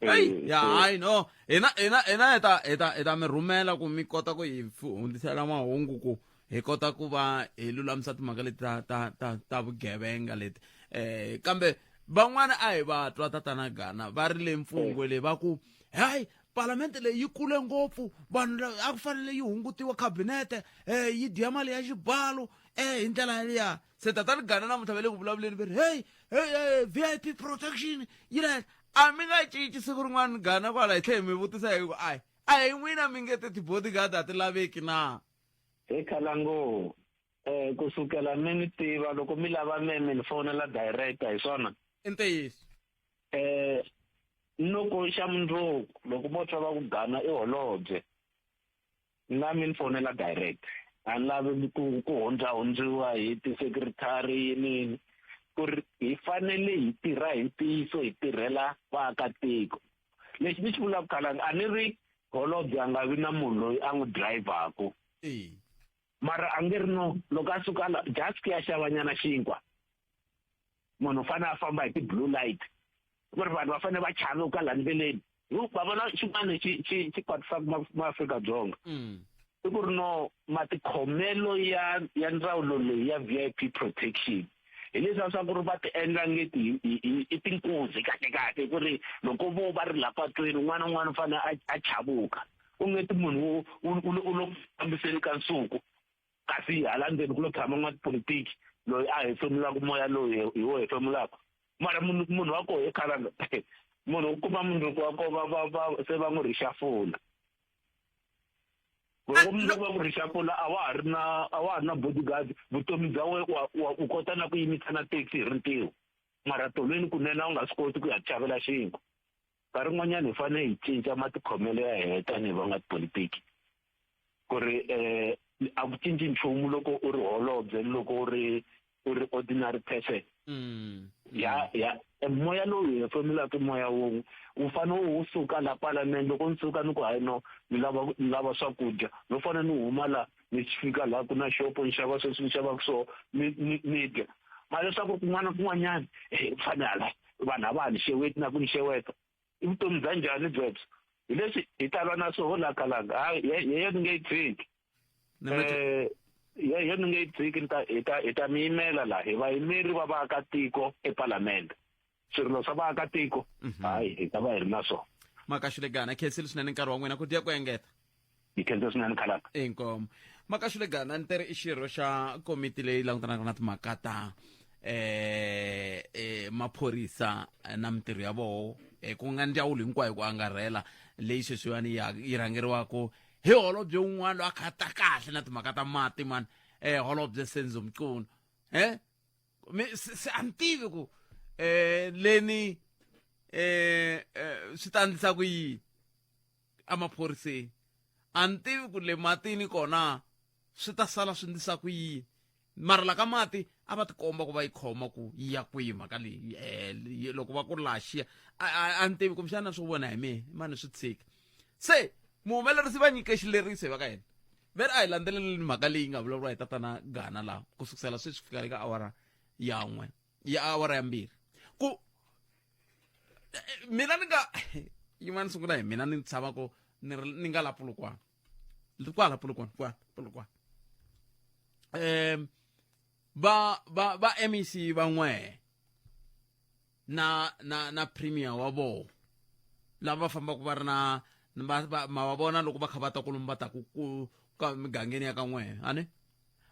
A: Hey, ya hayi no, hina hi ta mi rhumela ku mi kota ku hi hundzisela mahungu ku hi kota ku va hi lulamisa timhaka leti ta vugevenga leti. Kambe van'wana a hi va twa tatana Gana va ri le mpfungwe leyi va ku hayi, palamente leyi yi kule ngopfu, vanhu a ku fanele yi hungutiwa, khabinete yi dya mali ya xibalo hi ndlela yaliya. Se tatana Gana namuntlha va le ku vulavuleni, va ri hey, hey, hey, VIP protection yi le henhla. A mi nga cinci siku rin'wana Gana kwala hi tlhela hi mi vutisa hi ku a hi n'wina mi nge te ti-bodyguard a ti laveki na?
L: He Khalango, kusukela mi ni tiva, loko mi lava me mi ni fonela director, hi swona.
A: I ntiyiso.
L: Loko xa mundzuku loko mo twa va ku Gana i holobye, na mi ni fonela direct. A ni lavi ku hundzahundziwa hi ti-secretary yinini. Ku ri hi fanele hi tirha hi ntiyiso, hi tirhela vaakatiko. Lexi ni xi vulaka, Khalanga, a ni ri holobye a nga vi na munhu loyi a n'wi drivaku, mara a nge ri no loko a suka la just ku ya xavanyana xinkwa, munhu u fanele a famba hi ti-blue light, ku ri vanhu va fanele va chave ka laha ndleleni. Va vona xin'wana lexi xi kwatisaka maAfrika-Dzonga i ku ri no matikhomelo ya ndzawulo leyi ya VIP protection, hi leswiya swa ku ri va ti endla ngeti i tinkuzi kahle kahle, ku ri loko vo va ri la patwini, un'wana na un'wana u fanele a chavuka, u nge ti munhu u lo ku fambiseni ka nsuku, kasi hala ndzeni ku lo tshama n'watipolitiki loyi a hefemulaka moya lowu hi wo hefemulaka. Mara munhu wa koho ekhalanga, munhu u kuma mundzuku wa koho va se va n'wi rixafula. Loko mundzuku va ku rixafula, a wa ha ri na bodyguard, vutomi bya wena u kota na ku yimisa na taxi hi rintiho, mara tolweni kunene a wu nga swi koti ku ya xavela xinkwa. Nkarhi wun'wanyana hi fanele hi cinca matikhomelo ya hina tanihi van'watipolitiki, ku ri a ku cinci nchumu loko u ri holobye ni loko u ri ordinary person. Ya moya lowu hi hefemulaka moya wun'we, wu fanele wu suka la palamende. Loko ni suka ni ku hayi no, ni lava swakudya, no fanele ni huma la ni fika laha ku na xopo, ni xava sweswi ni xavaka swona, ni dya. Mara leswaku kun'wana na kun'wanyana fanele hala vanhu a va ha ni xeweti na ku ni xeweta, i vutomi bya njhani byebyo? Hi leswi hi ta lwa na swoho la Kalanga, hayi yeyo ni nge yi tshiki. Yo ni nge yi tshiki ni ta hi ta hi ta mi yimela laha hi vayimeri va vaakatiko epalamende swirilo swa vaakatiko hayi hi ta va hi ri na swona
A: Makashule Gana khensile swinene nkarhi wa n'wina ku dya ku engeta
L: hi khensa swinene khalaka
A: inkomo Makashule Gana ni ri i xirho xa komiti leyi langutanaka na timhaka ta eh eh maphorisa na mintirho ya voho eh, ku nga ndzawulo hinkwayo ku angarhela leyi sweswiwani ya yi rhangeriwaka hi holobye wun'wana loyi a kha ta kahle na timhaka ta mati mani eh holobye Senzo Mchunu eh mi se a ni tivi ku eh leni eh swi ta endlisa ku yini emaphoriseni a ni tivi ku le matini kona swi ta sala swi ndlisa ku yini mara la ka mati a va tikomba ku va yi khoma ku yi ya kwihi mhaka leyi eh, loko va ku laxiya a ni tivi kumbexana swo vona hi mina mani swi tshika se muhumelerisi va nyike xileriso hi va ka yena ve ri a hi landzeleleni mhaka leyi nga vulavuriwa hi tatana gana laha ku sukusela sweswi fika eka awara ya n'we ya awara ya mbirhi ku mina ni nga yin'wana sungula hi mina ni tshama ku ni ni nga la Polokwane kwala Polokwane kwala Polokwane um va va va MEC van'we na na na premier wa vona lava va fambaka va ri na va ma va vona loko va kha va ta kolomu va ta ku ku ka migangeni ya ka n'wehe a ni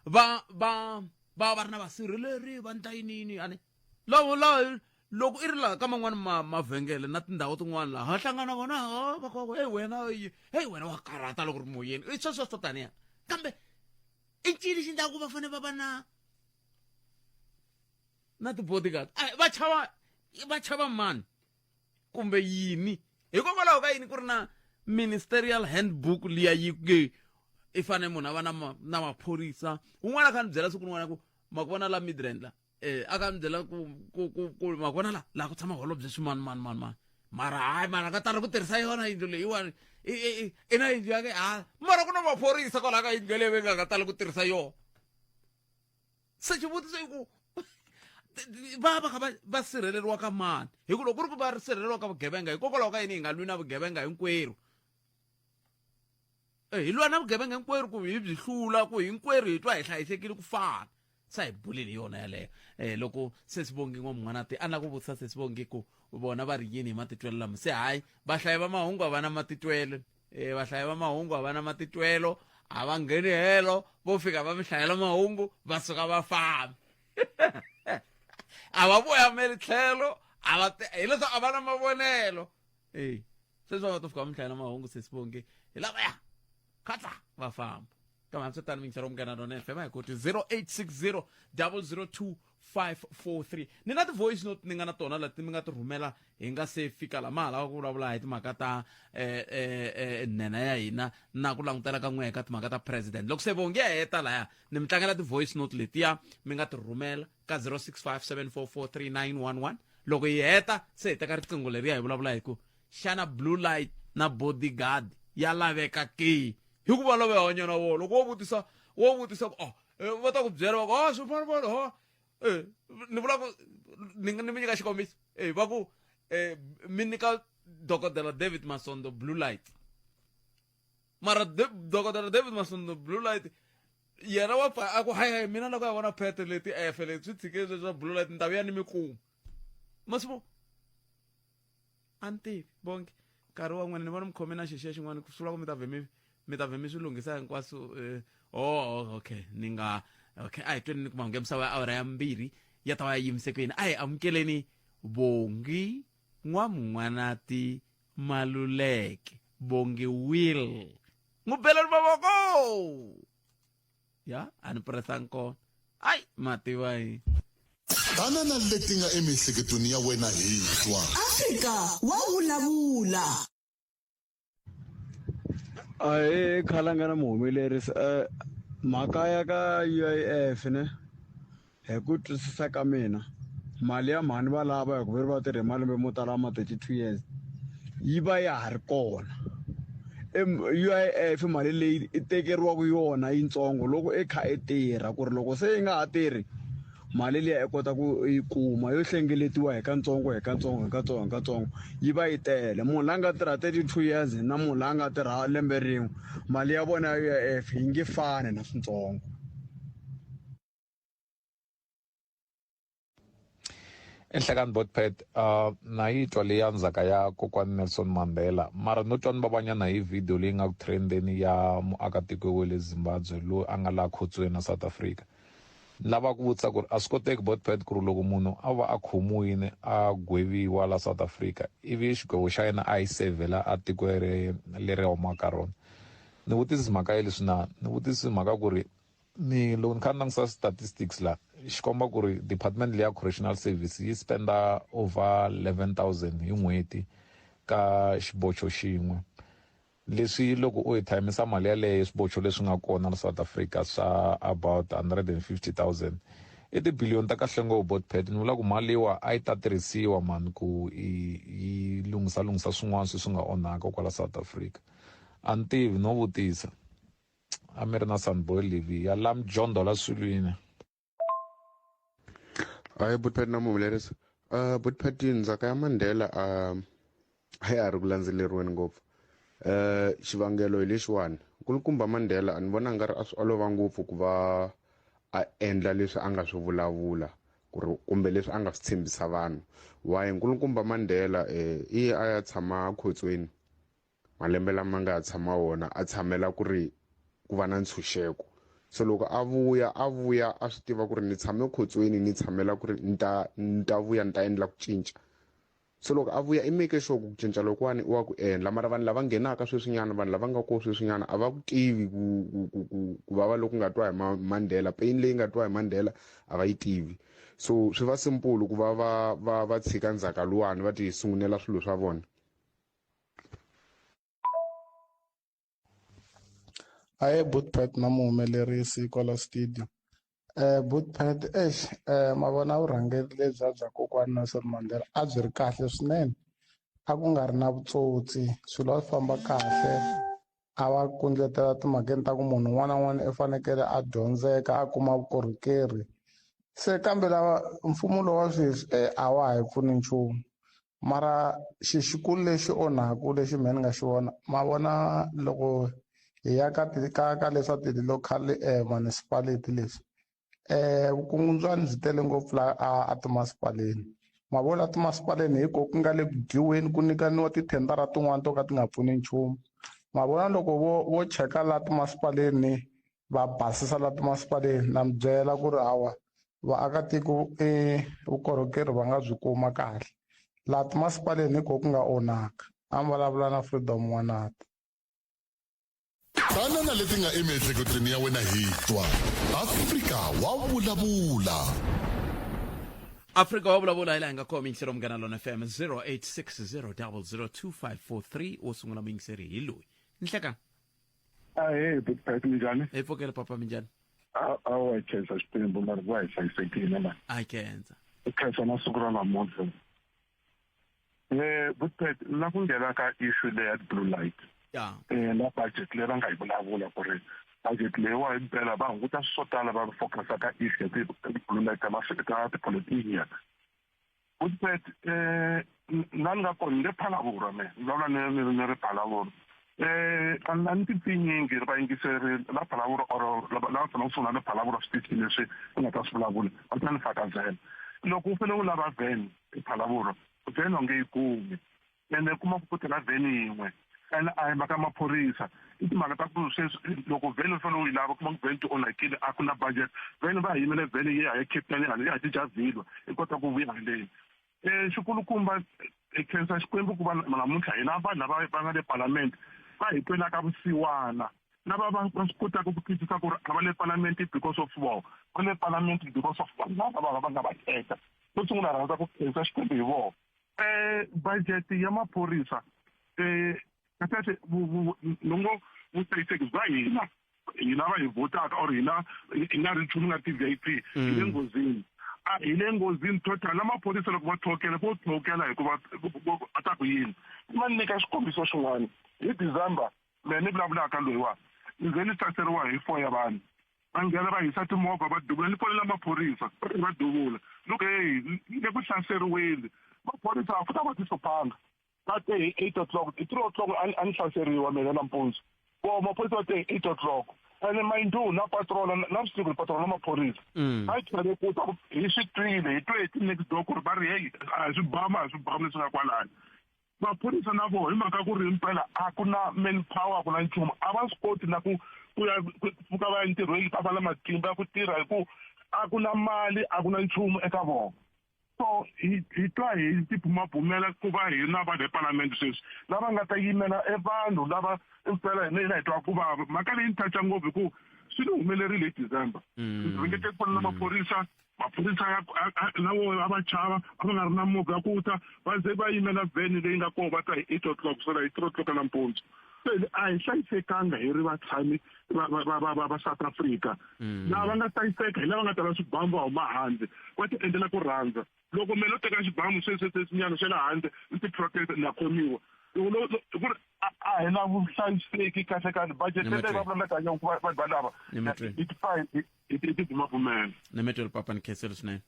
A: va va va va ri na vasirheleri va ndla yiniyini a ni lavo la loko i ri laha ka man'wani ma mavhengele na tindhawu tin'wana laha ha hlangana vona va ku hey wena hey wena wa karhata loko ri moyeni i sweswo swo taniya kambe i ncini xi endlaku va fanele va va na na ti-bodyguard va chava va chava mani kumbe yini hikokwalaho ka yini ku ri na ministerial handbook liya yi ke i fanele munhu a va na na maphorisa un'wana a kha ni byela siku rin'wana ku ma ku vona la midrand la eh a ka ni byela ku ku ku ku ma ku vona la laha ku tshama holobye swimani mani mani mani mara hayi mara ka tala ku tirhisa yona yindlu leyiwani i na yindlu yake ha mara ku na maphorisa kwalaha ka yindlu yaleyo va nga nga tali ku tirhisa yona se xivutiso i ku va va kha va va sirheleriwa ka mani hi ku loko ku ri ku va sirheleriwa ka vugevenga hikokwalaho ka yini hi nga lwi na vugevenga hinkwerhu hi lwa na vugevenga hinkwerhu ku hi byi hlula ku hinkwerhu hi twa hi hlayisekile ku fana sa hi buleni hi yona yaleyo um loko sesivongi n'wamun'wanati a ni lava ku vutisa sesivongi ku vona va ri yini hi matitwelo lama se hayi vahlayi va mahungu a va na matitwelo um vahlayi va mahungu a va na matitwelo a va ngheni helo vo fika va mi hlayela mahungu va suka va famba a va voyameli tlhelo a va hileswaku a va na mavonelo e sweswi va va to fika va mi hlayela mahungu sesivongi hi lavaya khatla va famba kambe hambi swi tano mingisero munghana rona fm hi koti 0860 002 543 ni na ti-voice note ni nga na tona leti mi nga ti rhumela hi nga se fika la ma ha lava ku vulavula hi timhaka ta eh, eh, eh, nhenha ya hina na ku langutela ka n'wehe ka timhaka ta president loko se vongi ya heta laya ni mi tlangela ti-voice note letiya mi nga ti rhumela ka 065 744 3911 loko hi heta se hi teka riqingho leriya hi vulavula hi ku xana blue light na bodyguard ya laveka ke hikuva lava hi hanya na vona loko wo vutisa wo vutisa ku oh va ta ku byela va ku oh swi fanele ho eh ni vula ku ni ni mi nyika xikombiso eh va ku eh mi nyika dokodela David Masondo blue light mara dokodela David Masondo blue light yena wa pfa a ku hayi hayi mina loko ya vona phete leti efe leti swi tshike sweswi swa blue light ni ta vuya ni mi kuma masivo a ni tivi bonke nkarhi wa n'wina ni vona mi khome na xixiya xin'wana ku swi vula ku mi ta vhe mi mi ta vhe mi swi lunghisa hinkwaswo eh, oh okay ni nga okay a hi tweni ni kuma nge misava ya awara ya mbirhi ya ta va ya yimise ku yini a hi amukeleni bongi n'wamun'wanati maluleke bongi will n'wi beleni mavoko ya a ni presang kona ai mativa yi
E: Tana na leti nga emiehleketweni ya wena hi twa.
M: Afrika wa vulavula.
N: Ahee khalanga na muhumelerisi mhaka ya ka U_I_F ne hi ku twisisa ka mina mali ya mhani va lava hi ku ve ri va tirhe malembe mo tala ma 32 years yi va ya ha ri kona U_I_F mali leyi i tekeriwaka yona yitsongo loko i kha i tirha ku ri loko se i nga ha tirhi mali liya i kota ku yi kuma yo hlengeletiwa hi katsongo hi katsongo hi katsongo hi katsongo yi va yi tele munhu la nga tirha 32 years na munhu la nga tirha lembe rin'we mali ya vona ya U_I_F yi nge fani na switsongo.
O: Enhlekani Botpet, na yi twa leya ndzhaka ya kokwani Nelson Mandela, mara no twa ni vavanyana hi video leyi nga ku trendeni ya muakatiko wa le Zimbabwe loyi a nga laha khotsweni na South Africa. Ni lava ku vutisa ku ri a swi koteki Botpet ku ri loko munhu a va a khomiwile a gweviwa la South Africa ivi xigwevo xa yena a yi sevhela a tiko leri a humaka ka rona. Ni vutisi mhaka ya leswi na ni vutisi mhaka ku ri ni loko ni kha ni langutisa statistics la xi komba ku ri department leya correctional service yi spenda over 11000 hi n'hweti ka xibocho xin'we. Leswi loko u hi thayimisa mali yaleyo swibocho leswi nga kona la South Africa swa about 150,000 i tibiliyoni ta kahle ngopfu Botpet. Ni vula ku mali leyiwa a yi ta tirhisiwa mani ku yi lunghisa lunghisa swin'wana sweswi nga onhaka kwala South Africa. A ni tivi no vutisa. A mi ri na Sunboy Levy ya la Mjondo la Sulwini.
P: Hayi Botpet na muhumelerisi. Botpet ndzhaka ya Mandela a ya ha ri ku landzeleriweni ngopfu. Xivangelo hi lexiwani, nkulukumba Mandela a ni vona nga ri a swi olova ngopfu ku va a endla leswi a nga swi vulavula ku ri kumbe leswi a nga swi tshembisa vanhu. Why nkulukumba Mandela i ye a ya tshama khotsweni malembe lama nga tshama wona a tshamela ku ri ku va na ntshunxeko. So loko a vuya a vuya a swi tiva ku ri ni tshame khotsweni ni tshamela ku ri ni ta vuya ni ta endla ku cinca. So loko a vuya i make sure ku cinca lokuwani i wa ku endla, mara vanhu lava nghenaka sweswinyana, vanhu lava nga kona sweswinyana a va ku tivi ku vava loku nga twa hi Mandela, pain leyi nga twa hi Mandela a va yi tivi. So swi va simple ku va va tshika ndzhaka luwani va ti sungulela swilo swa vona.
Q: Ahe Botpet na muhumelerisi kwala studio. Botpet eish, ma vona vurhangeri lebyiya bya kokwani Nelson Mandela a byi ri kahle swinene. A ku nga ri na vutsotsi, swilo a swi famba kahle. A va kondletela timhakeni ta ku munhu un'wana na un'wana i fanekele a dyondzeka a kuma vukorhokeri. Se kambe lava mfumo lowa sweswi a wa ha hi pfuni nchumu. Mara xixikulu lexi onhaku lexi mehe ni nga xi vona, ma vona loko hi ya ka ka leswa ti-local municipality leswi, vukungundzwani byi tele ngopfu la a timasipaleni. Ma vona timasipaleni hi ko ku nga le ku dyiweni ku nyikaniwa tithendara tin'wani to ka ti nga pfuni nchumu. Ma vona loko vo cheka la timasipaleni va basisa la timasipaleni, na mi byela ku ri hawa vaakatiko vukorhokeri va nga byi kuma kahle. La timasipaleni hi ko ku nga onhaka. A mi vulavula na Freedom N'wanati.
E: Twanana leti nga emiehleketweni ya wena hi twa. Afrika wa vulavula.
A: Afrika wa vulavula hi laha hi nga kona yingiseri Munghana Lona FM 0860002543 wo sungula muyingiseri hi loyi. Nhleka.
R: Ahee, Big minjhani?
A: Hi pfukele papa, minjhani?
R: A wa khensa Xikwembu mara ku va hi hlayisekile mani.
A: A khensa.
R: I khensa na siku ra namuntlha. Big la ku nghena ka issue leya ya blue light. Na budget leyi va nga yi vulavula ku ri budget leyiwa himpela va hunguta swo tala va focusa ka issue ya ti-blue light ta ta tipolotiki yana. Big la ni nga kona ni le Phalaborwa me, ni vulavula ni ri Phalaborwa. A ni ti pfinyingi ri vayingiseri la Phalaborwa or lava tshamaka kusuhi na le Phalaborwa switichini leswi ni nga ta swi vulavula va ta ni fakazela. Loko u fanele u lava van ePhalaborwa, van u nge yi kumi. Ende u kuma ku ku tirha van yin'we. Ene a hi mhaka ya maphorisa, i timhaka ta ku sweswi loko van u fanele u yi lava u kuma ku van ti onhakile a ku na budget. Van va ha yimele van yi ya Cape Town yi ya cinca vhilwa yi kota ku vuya haleni. Xikulukumba hi khensa Xikwembu ku va namuntlha hina vanhu lava va nga le palamende va hi twelaka vusiwana, lava va swi kotaka ku twisisa ku ri a va le palamende because of vona, va le palamende because of vanhu lava va nga va khetha. Xo sungula rhandza ku khensa Xikwembu hi vona. Budget ya maphorisa kahlekahle ni ngo vuhlayiseki bya hina, hina va hi vhotaka or hina hi nga ri nchumu nga ti-V_I_P hi le nghozini. A hi le nghozini total. Na maphorisa loko va thokela vo thokela hikuva a ta ku yini. Ma ni nyika xikombiso xin'wana, hi December mehe ni vulavulaka loyiwa ni ze ni hlaseriwa hi 4 ya vanhu. Va nghena va hisa timovha va duvula, ni fonela maphorisa va duvula. Ni ku hey, ni le ku hlaseriweni. Maphorisa a futhi a va ti hluphanga. Va te hi 8 o'clock, hi 3 o'clock a ni hlaseriwa mina nampundzu. Voho maphorisa va te hi 8 o'clock. Ene mayindhu na patrola na vusiku ni patrola na maphorisa. A yi chave ku ta ku hi swi twile hi twe hi ti-next door ku ri va ri heyi a hi swibamu a hi swibamu leswi nga kwalani. Maphorisa na vona hi mhaka ku ri himpela a ku na manpower a ku na nchumu a va swi koti na ku ku ya ku pfuka va ya entirhweni va va na matimba ya ku tirha hi ku a ku na mali a ku na nchumu eka vona. So hi hi twa hi tibumabumela ku va hi na vanhu epalamende sweswi lava nga ta yimela e vanhu lava impela hina hina hi twa ku vava. Mhaka leyi ni touch-a ngopfu hi ku swi ni humelerile hi December. Ndzi ringete ku fonela maphorisa maphorisa ya na wona a va chava a va nga ri na movha ya ku ta va ze va yimela vhene leyi nga kona va ta hi 8 o'clock kusela hi 3 o'clock nampundzu. Se a hi hlayisekanga hi ri vatshami va va va va va va South Africa. Lava nga hlayiseka hi lava nga tala swibamu va huma handle va ti endlela ku rhandza. Loko mina no teka xibamu sweswi sweswinyana xa le handle ni ti protect na khomiwa. Loko lo lo ku ri a a hi na vuhlayiseki kahle kahle budget
A: Ni ma
R: leyi va
A: twile.
R: vulavulaka hi yona ku va vanhu valava
A: Ni ma twile.
R: hi ti hi ti hi ti bumabumela.
A: Ni mi twile papa ni khensile swinene.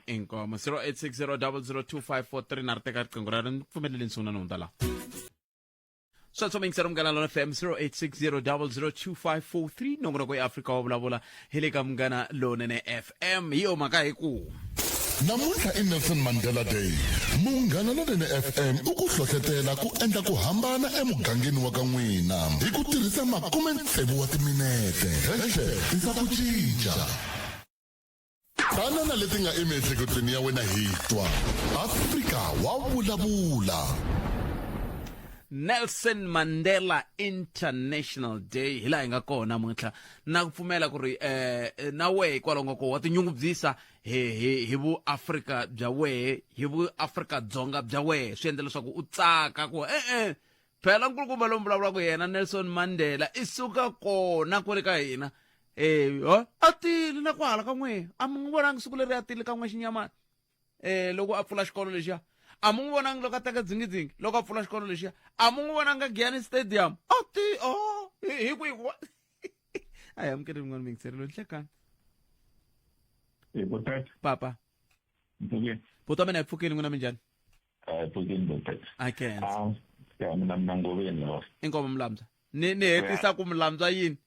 A: Inkomo 0860002543 na ri teka riqingho ra ri ni pfumeleli ni sungula ni hundza laha. Sweswo mingisero Munghana Lona FM 0860002543 nongonoko ya Afrika wa vulavula hi le ka Munghana Lonene FM hi yo mhaka hi ku
E: Namuntlha i Nelson Mandela Day. Munghana Lonene FM u ku hlohletela ku endla ku hambana emugangeni wa ka n'wina hi ku tirhisa makume tsevu wa timinete. Hashtag tisa ku cinca. Tana na leti nga emiehleketweni ya wena hi twa. Afrika wa vulavula.
A: Nelson Mandela International Day hi laha hi nga kona namuntlha na ku pfumela ku ri eh na wehe kwalaho nga ko wa tinyungubyisa hi hi hi vuAfrika bya wehe hi vuAfrika Dzonga bya wehe swi endla leswaku u tsaka ku e-e phela nkulukumba lomu vulavulaka yena Nelson Mandela i suka kona kwale ka hina eh ho a tile na kwahala ka n'we a mi n'wi vonangi siku leri a tile ka n'we xinyamana eh loko a pfula xikolo lexiya a mi n'wi vonangi loko a teka dzingidzingi loko a pfula xikolo lexiya a mi n'wi vonangi Giyani Stadium a ti o hi ku hi ku a hi amukeli rin'wana mingiseri loyi nhlekani
S: Hey, Botat.
A: Papa.
S: Mpfukeni.
A: Buti wa mina hi pfukile n'wina minjhani?
S: Hi pfukile Botat.
A: I can't.
S: Ah, ya mina mina ngoveni lawa.
A: Inkomo mlamza. Ni ni hetisa ku mlamza yini?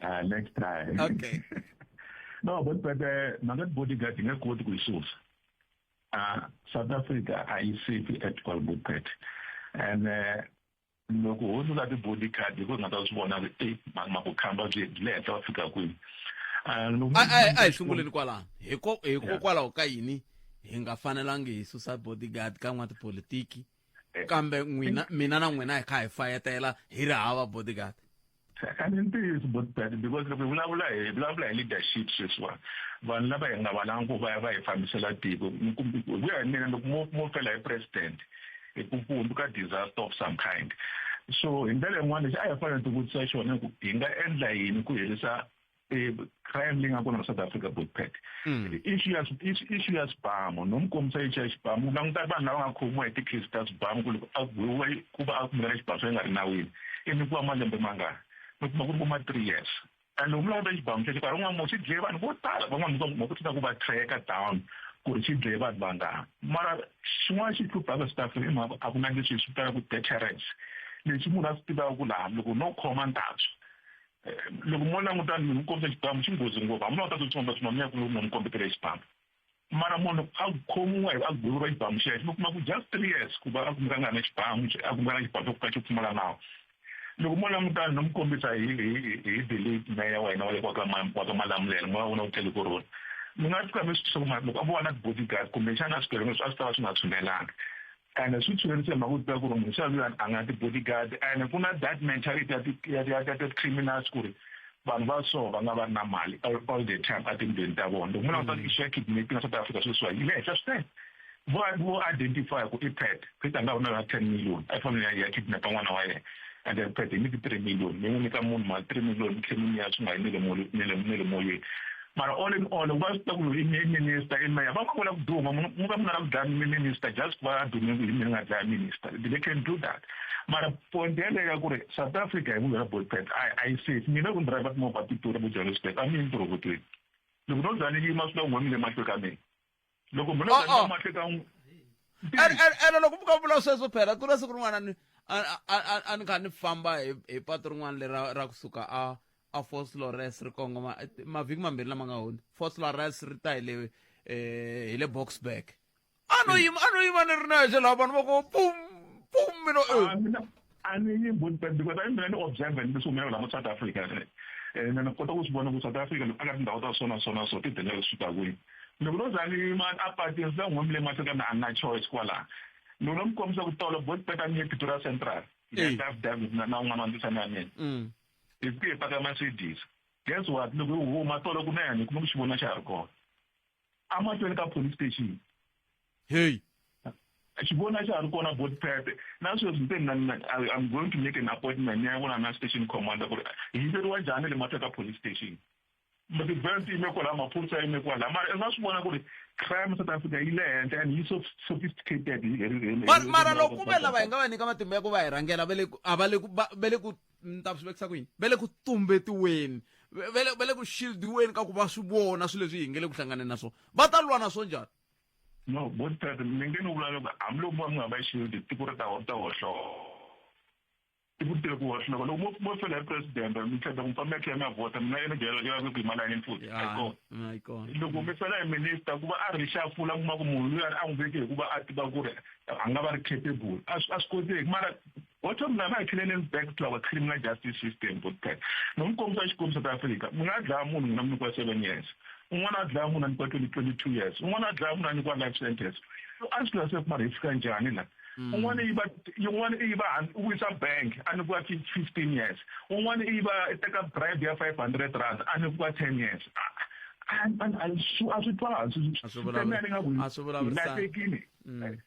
S: Ah, next time.
A: Okay.
S: No, but but mhaka bodyguard yi nga koti ku yi susa. Ah, South Africa a yi safe at all Botat. And loko ho susa ti-bodyguard hi ku hi nga ta swi vona ku e makukhamba byi byi le henhla va fika kwini. Ah, loko
A: A a a hi sunguleni kwalano. Hiko hikokwalaho ka yini hi nga fanelangi hi susa bodyguard ka n'watipolitiki kambe n'wina mina na n'wina hi kha hi fayetela hi ri hava bodyguard.
S: And i ntiyiso bodyguard because loko hi vulavula hi vulavula hi leadership sweswiwani vanhu lava hi nga valanga ku va ya va hi fambisela tiko hi ku ya hi mina loko mo mo fela hi president hi ku ku hundzuka disaster of some kind so hi ndlela yin'wana lexi a hi fanele tivutisa xona ku hi nga endla yini ku herisa crime leyi nga kona la South Africa Bookpack issue ya issue ya swibamu no mi kombisa issue ya xibamu languta vanhu lava nga khomiwa hi ti-case ta swibamu ku loko a gweviwa ku va a kumeka xibamu swa nga ri nawini i nyikiwa malembe mangani mi kuma ku ri vo ma 3 years and loko mi languta xibamu xexo nkarhi wun'wana mo xi dlaye vanhu vo tala van'wana mi ku tlhela ku va tracker down ku ri xi dlaye vanhu vangani mara xin'wana xi hluphaka South Africa i mhaka a ku na leswi hi swi vitanaka deterrence lexi munhu a swi tivaka ku laha loko no khoma ntatswa loko mo languta ni n'wi kombisa xibamu xi nghozi ngopfu hambi no ta tsutsuma tsutsuma mi ya ku mi n'wi kombetela xibamu mara munhu a khomiwa hi a gweviwa xibamu xexo mi kuma ku just 3 years ku va a kumeka nga na xibamu a kumeka na xibamu xo ka xo pfumala nawu loko mo languta no mi kombisa hi hi hi the late mayor wa hina wa le kwa ka wa ka Malamulele moya wa vona wu tlele ku rhula mi nga fika mi swi twisisa ku mara loko a vo va na ti-bodyguard kumbexana swigevenga leswi a swi ta va swi nga tshunelanga ene swi tshunelise mhaka ku tiva ku ri munhu xa luyani a nga ti-bodyguard ene ku na that mentality ya ya ya ya ti-criminals ku ri vanhu va so va nga va ri na mali all the time etindlwini ta vona loko mu languta issue ya kidnapping ya South Africa sweswiwa yi le henhla swinene vo vo identify ku i Pat Pat a nga vi na yona 10 million a yi fanele ya ya kidnapa n'wana wa yena and then Pat hi nyiki 3 million mi n'wi nyika munhu mali 3 million mi tlhe mi ya swi nga yi ne le ne le ne le moyeni mara all in all va swi tiva ku loyi i minister i mayor va vula ku duma munhu mu ka munhu a lava ku dlaya minister just ku va a dume ku hi mina nga dlaya minister they can do that mara point yeleyo ya ku ri South Africa hi vuyela boyfriend a yi safe mina ku ni driver timovha Pitori vo Johannesburg a mi yi ntirhovotweni loko no za ni yima swi la n'we mi le mahlweni ka mina loko munhu a mahlweni ka
A: ene loko mi ka vula sweswo phela ku na siku rin'wana ni A ni kha ni famba hi patu rin'wana leri ra kusuka a a Vosloorus ri kongoma mavhiki mambirhi lama nga hundza. Vosloorus ri ta hi le hi le Boksburg. A no yima, a no yima ni ri nexe laha, vanhu va ku pum pum, mina
S: Mina a ni yi mbhoni because a mina ni observe leswi humelelaka laha South Africa, ni kota ku swi vona ku South Africa loko a ka tindhawu ta so na so na so ti dangerous swi ta kwihi. Loko no za ni yima a patini, swi ta n'wi humile mahlweni ka mina, a ni na choice kwalaho. Loko no mi kombisa ku tolo Botsbet a ni ye Pretoria Central ya David na un'wana wa ndzisana ya mina, hi fike hi paka Mercedes. Guess what, loko hi huma tolo kunene hi kume ku xi vona xa ha ri kona amahlweni ka police station.
A: Hey,
S: xivona xa ha ri kona, Botpet. Na sweswi ni te I'm going to make an appointment ni ya vona na station commander ku ri hi yiveriwa njhani le mahlweni ka police station. Ti-van ti yime kwalaho, maphorisa ya yime kwalaho, mara i nga swi vona ku ri crime South Africa yi le henhla and yi so sophisticated.
A: Mara loko ku ve lava hi nga va nyika matimba ya ku va hi rhangela, va le ku a va le ku va le ku, ni ta swi vekisa ku yini, va le ku tumbetiweni, va le ku shieldiweni ka ku va swi vona swilo leswi hi nge le ku hlanganeni na swona, va ta lwa na swo njhani?
S: No, Botpet, ni nge ni vula loko hambiloko va nga va shield, tiko ri ta hohloka, tiko ri tele ku hohloka. Loko mo fela hi president, mi tlhela ku famba ya tlhela mi ya vhota, mina energy ya ku yima layini futhi a yi kona. Loko mi fela hi minister, ku va a reshuffle, kuma ku munhu luya a n'wi veke hikuva a tiva ku ri a nga va ri capable, a swi koteki. Mara bottom line, a hi tlheleleni back to our criminal justice system, Botpet. No mi kombisa xikombiso, South Africa, mi nga dlaya munhu n'wina mi nyikiwa 7 years, un'wana a dlaya munhu a nyikiwa 22 years, un'wana a dlaya munhu a nyikiwa life sentence. A swi tiva mara hi fika njhani la? Un'wana yi va, yin'wana i yiva, u wisa bank, a nyikiwa 15 years. Un'wana i yiva, i teka bribe ya R500, a nyikiwa 10 years. A swi twali.
A: System ya
S: ni nga ku hi lahlekile.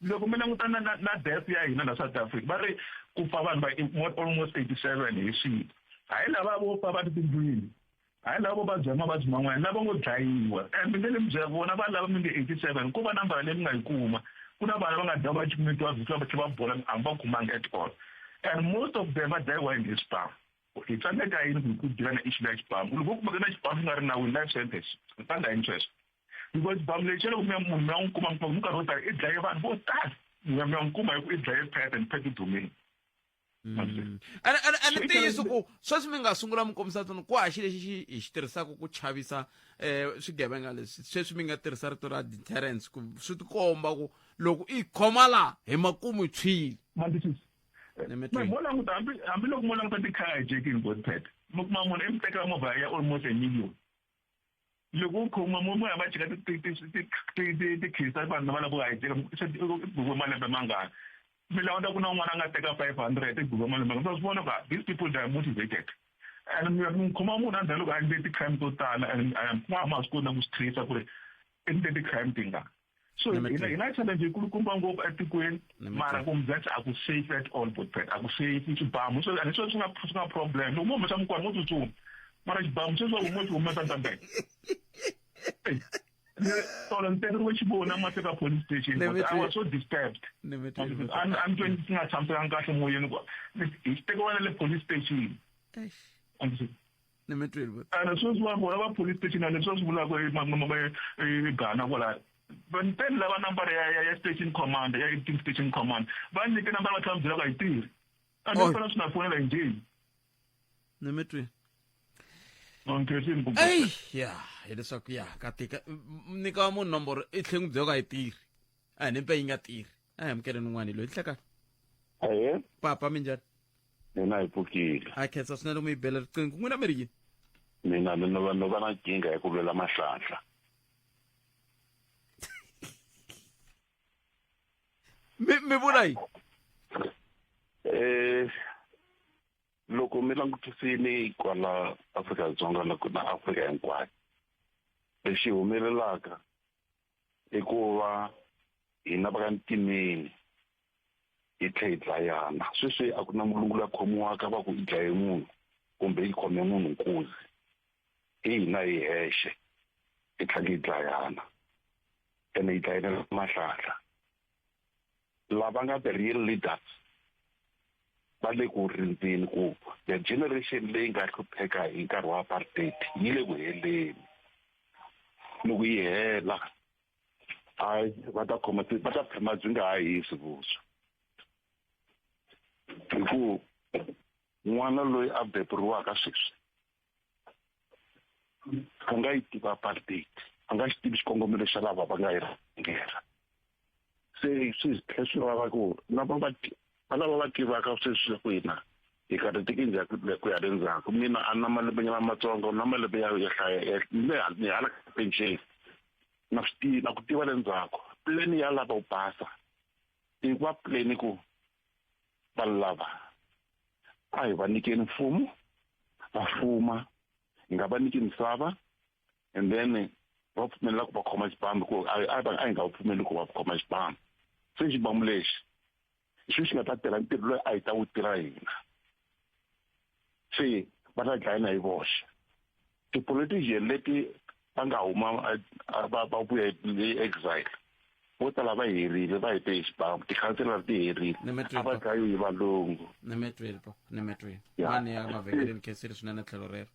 S: Loko mi languta na death ya hina la South Africa, va ri ku fa vanhu va almost 87 hi siku. Hayi lava vo fa va ri tindlwini, hayi lava vo vabya mavabyi man'wana, lava ngo dlayiwa. And mi nge le mi byela vona va lava mi nge 87, ko va nambara leyi mi nga yi kuma. Ku na vanhu va nga dlawa va cukumetiwa vhiki, va tlhela va bola, a va kumanga at all, and most of them va dlayiwa hi xibamu. Hi tsandzeka yini ku deala na issue ya xibamu? Loko u kumeka na xibamu xi nga ri nawini, life sentence. Tanda yini sweswo? Because xibamu lexi loko mi ya munhu mi ya n'wi kuma, minkarhi yo tala i dlaye vanhu vo tala. Mi ya n'wi kuma hi ku i dlaye pet, and pet i dumile.
A: Ene ntiyiso ku sweswi mi nga sungula mi kombisa tsona ku ha xi lexi xi hi xi tirhisaka ku chavisa swigevenga leswi. Sweswi mi nga tirhisa rito ra deterrence ku swi tikomba ku loko i khoma la hi makumu hi tshwile.
S: Mo languta, hambiloko mo languta ti-car hijacking, Botpet, mi kuma munhu i mi tekela movha ya almost a million. Loko u khoma mo ya va jika ti-case ta vanhu lava lava ku hijacka, se i buku malembe mangani? Mi languta ku na un'wana a nga teka 500, i buku malembe mangani? Swi vona ku these people, they are motivated. And mi khoma munhu endzhaku loko a endle ti-crime to tala, and kuma ma swi koti na ku swi trace ku ri endle ti-crime tingani. So hina challenge yikulukumba ngopfu etikweni, mara ku Mzansi a ku safe at all, Botpet, a ku safe. Xibamu so and sweswi swi nga problem. Loko mo humesa mukwana mo tsutsuma, mara xibamu sweswi mo xi humesa ntambeni. Tolo ni tekeriwe xivoni mahlweni ka police station. I was so disturbed, a ni twe ndzi nga tshamisekanga kahle moyeni ku hi xi tekiwa na le police station.
A: Ni mi twile.
S: And sweswi va vona va police station na leswi va swi vulaka i Ghana kwala, vanteni lava nambara ya station commander, ya acting station commander, va nyike nambara, va tlhela va byela ku a yi tirhi. A ni fanele swi na fonela hi njheni?
A: Ni mi twile.
S: Nkhensini ku
A: Eyi ya, hileswaku ya ka tika nyika munhu nomboro i tlhe n'wi byela ku a yi tirhi, a hi ni mpe yi nga tirhi. A hi amukeleni un'wana loyi nhlekani.
T: Ahee.
A: Papa, minjhani?
T: Mina hi pfukile.
A: A khensa swinene mi yi bela riqingho. N'wina mi ri yini?
T: Mina ni no va na nkingha ya ku lwela mahlanhla.
A: Mi vula yini?
T: Loko mi langutisini kwala Afrika-Dzonga na Afrika hinkwayo, lexi humelelaka i ku va hina va ka ntimeni hi tlhe hi dlayana. Sweswi a ku na mulungu la khomiwaka va ku i dlaye munhu kumbe i khome munhu nkuzi. Hi hina hi hexe hi tlhela hi dlayana, ene hi dlayelela mahlanhla. Lava nga the real leaders va le ku rindzeni ku the generation leyi nga hlupheka hi nkarhi wa apartheid yi le ku heleni. Loko yi hela, hayi, va ta khoma, va ta phema byi nga ha hisi vuswa. Hi ku n'wana loyi a beburiwaka sweswi a nga yi tiva apartheid, a nga xi tivi xikongomelo xa lava va nga yi rhangela. Se swi tlhe swi vava ku lava va va lava va tivaka sweswi ku hina hi karhateke njhani ku ya le ndzhaku. Mina a na malembe nyana matsongo na malembe ya ya hlaya ni le ni hala ka pension na swi tiva na ku tiva le ndzhaku plan ya lava u basa i va plan ku vanhu lava a hi va nyikeni mfumo va fuma hi nga va nyiki misava and then va pfumelela ku va khoma xibamu ku a a a hi nga va pfumeli ku va khoma xibamu se xibamu lexi hi xo xi nga ta tirha ntirho loyi a hi ta wu tirha hina se va ta dlayana hi voxe ti-politician leti va nga huma va va vuya hi exile vo tala va herile va hete hi xibamu tikhanselara ti herile a va dlayiwi hi valungu
A: ni mi twile papa ni mi twile mani ya mavhengeleni khensile swinene tlhelo rero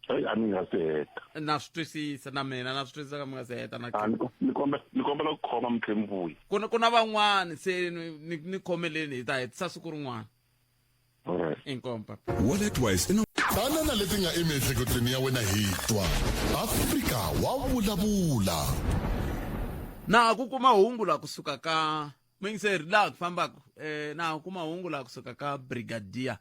T: eyi a ni nga se heta
A: na swi twisisa na mina na swi twisisa ka mi nga se heta na
T: Ah, ni ko- ni kombela ni kombela ku khoma mi tlhe mi vuya
A: ku na ku na van'wani se ni ni ni khomeleni hi ta hetisa siku rin'wana
T: alright
A: inkomu papa
E: Walletwise i na Tana na leti nga emiehleketweni ya wena hi twa. Afrika wa vulavula.
A: Na ku kuma hungu la kusuka ka muyingiseri laha ku fambaka eh na ku kuma hungu la kusuka ka brigadier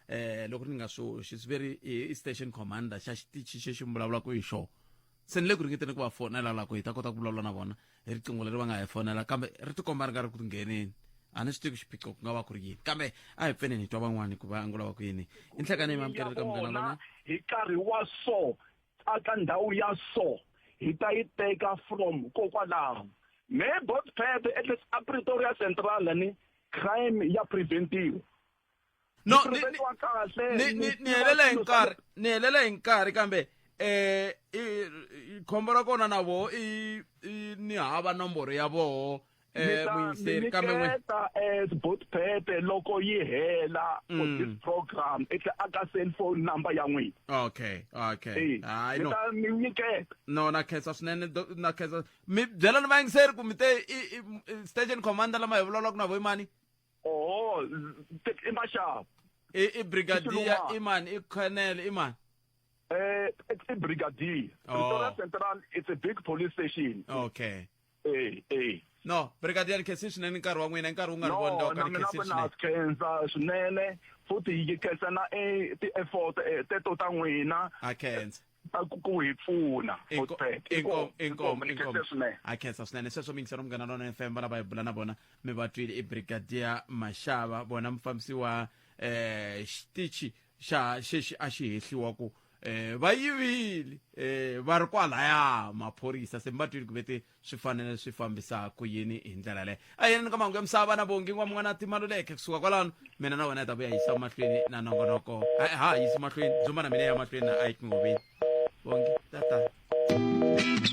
A: eh loko ni nga swi xi swi veri i station commander xa xitichi xexi mi vulavulaka hi xona se ni le ku ringeteni ku va fonela la ku hi ta kota ku vulavula na vona hi riqingho leri va nga hi fonela kambe ri tikomba ri nga ri ku ngheneni a ni swi tivi xiphiqo ku nga va ku ri yini kambe a hi pfeneni hi twa van'wani ku va angula va ku yini i nhlekani mi amukeleli ka munghana lona
F: hi nkarhi wa so aka ndhawu ya so hi ta yi teka from kokwalaho me botpet at least a pretoria central ni crime ya preventiwa
A: no
F: Yi preventiwa kahle
A: ni ni ni helela hi nkarhi ni helela hi nkarhi kambe eh i khombo ra kona na voho i ni hava nomboro ya voho eh muyingiseri kambe n'we
F: as both pepe loko yi hela for mm. this program i tlhe aka cellphone number ya n'wina
A: okay okay
F: hayi no ta mi nyiketa
A: no na khensa swinene na khensa mi byela ni vayingiseri ku mi te station commander lama hi vulavulaka na vo i mani
F: oho i maxava
A: i i brigadier i mani i colonel i mani
F: eh i brigadier
A: oh.
F: Pretoria Central it's a big police station
A: okay
F: eh eh
A: no brigadier ni khensile swinene nkarhi wa n'wina nkarhi wu nga ri voni
F: no na mina na khensa swinene futhi yi khensa na eh, ti-effort eh, teto ta n'wina
A: a khensa
F: ta ku hi pfuna
A: inkomu a khensa swinene sweswo mingisero munghana lona fm va lava hi bula na vona mi va twile i brigadier mashava vona mufambisi wa eh xitichi xa xexi a xi hehliwa ku eh va yivile eh va ri kwalaya maphorisa se mi va twile ku vete swi fanele swi fambisa ku yini hi ndlela yaleyo a yeni ka mahungu ya misava na bongi n'wa mun'wana timaluleke kusuka kwalano mina na wena hi ta vuya yisa mahlweni na nongonoko ha yisi mahlweni dzumba na mina ya mahlweni na ike ngoveni bongi tata.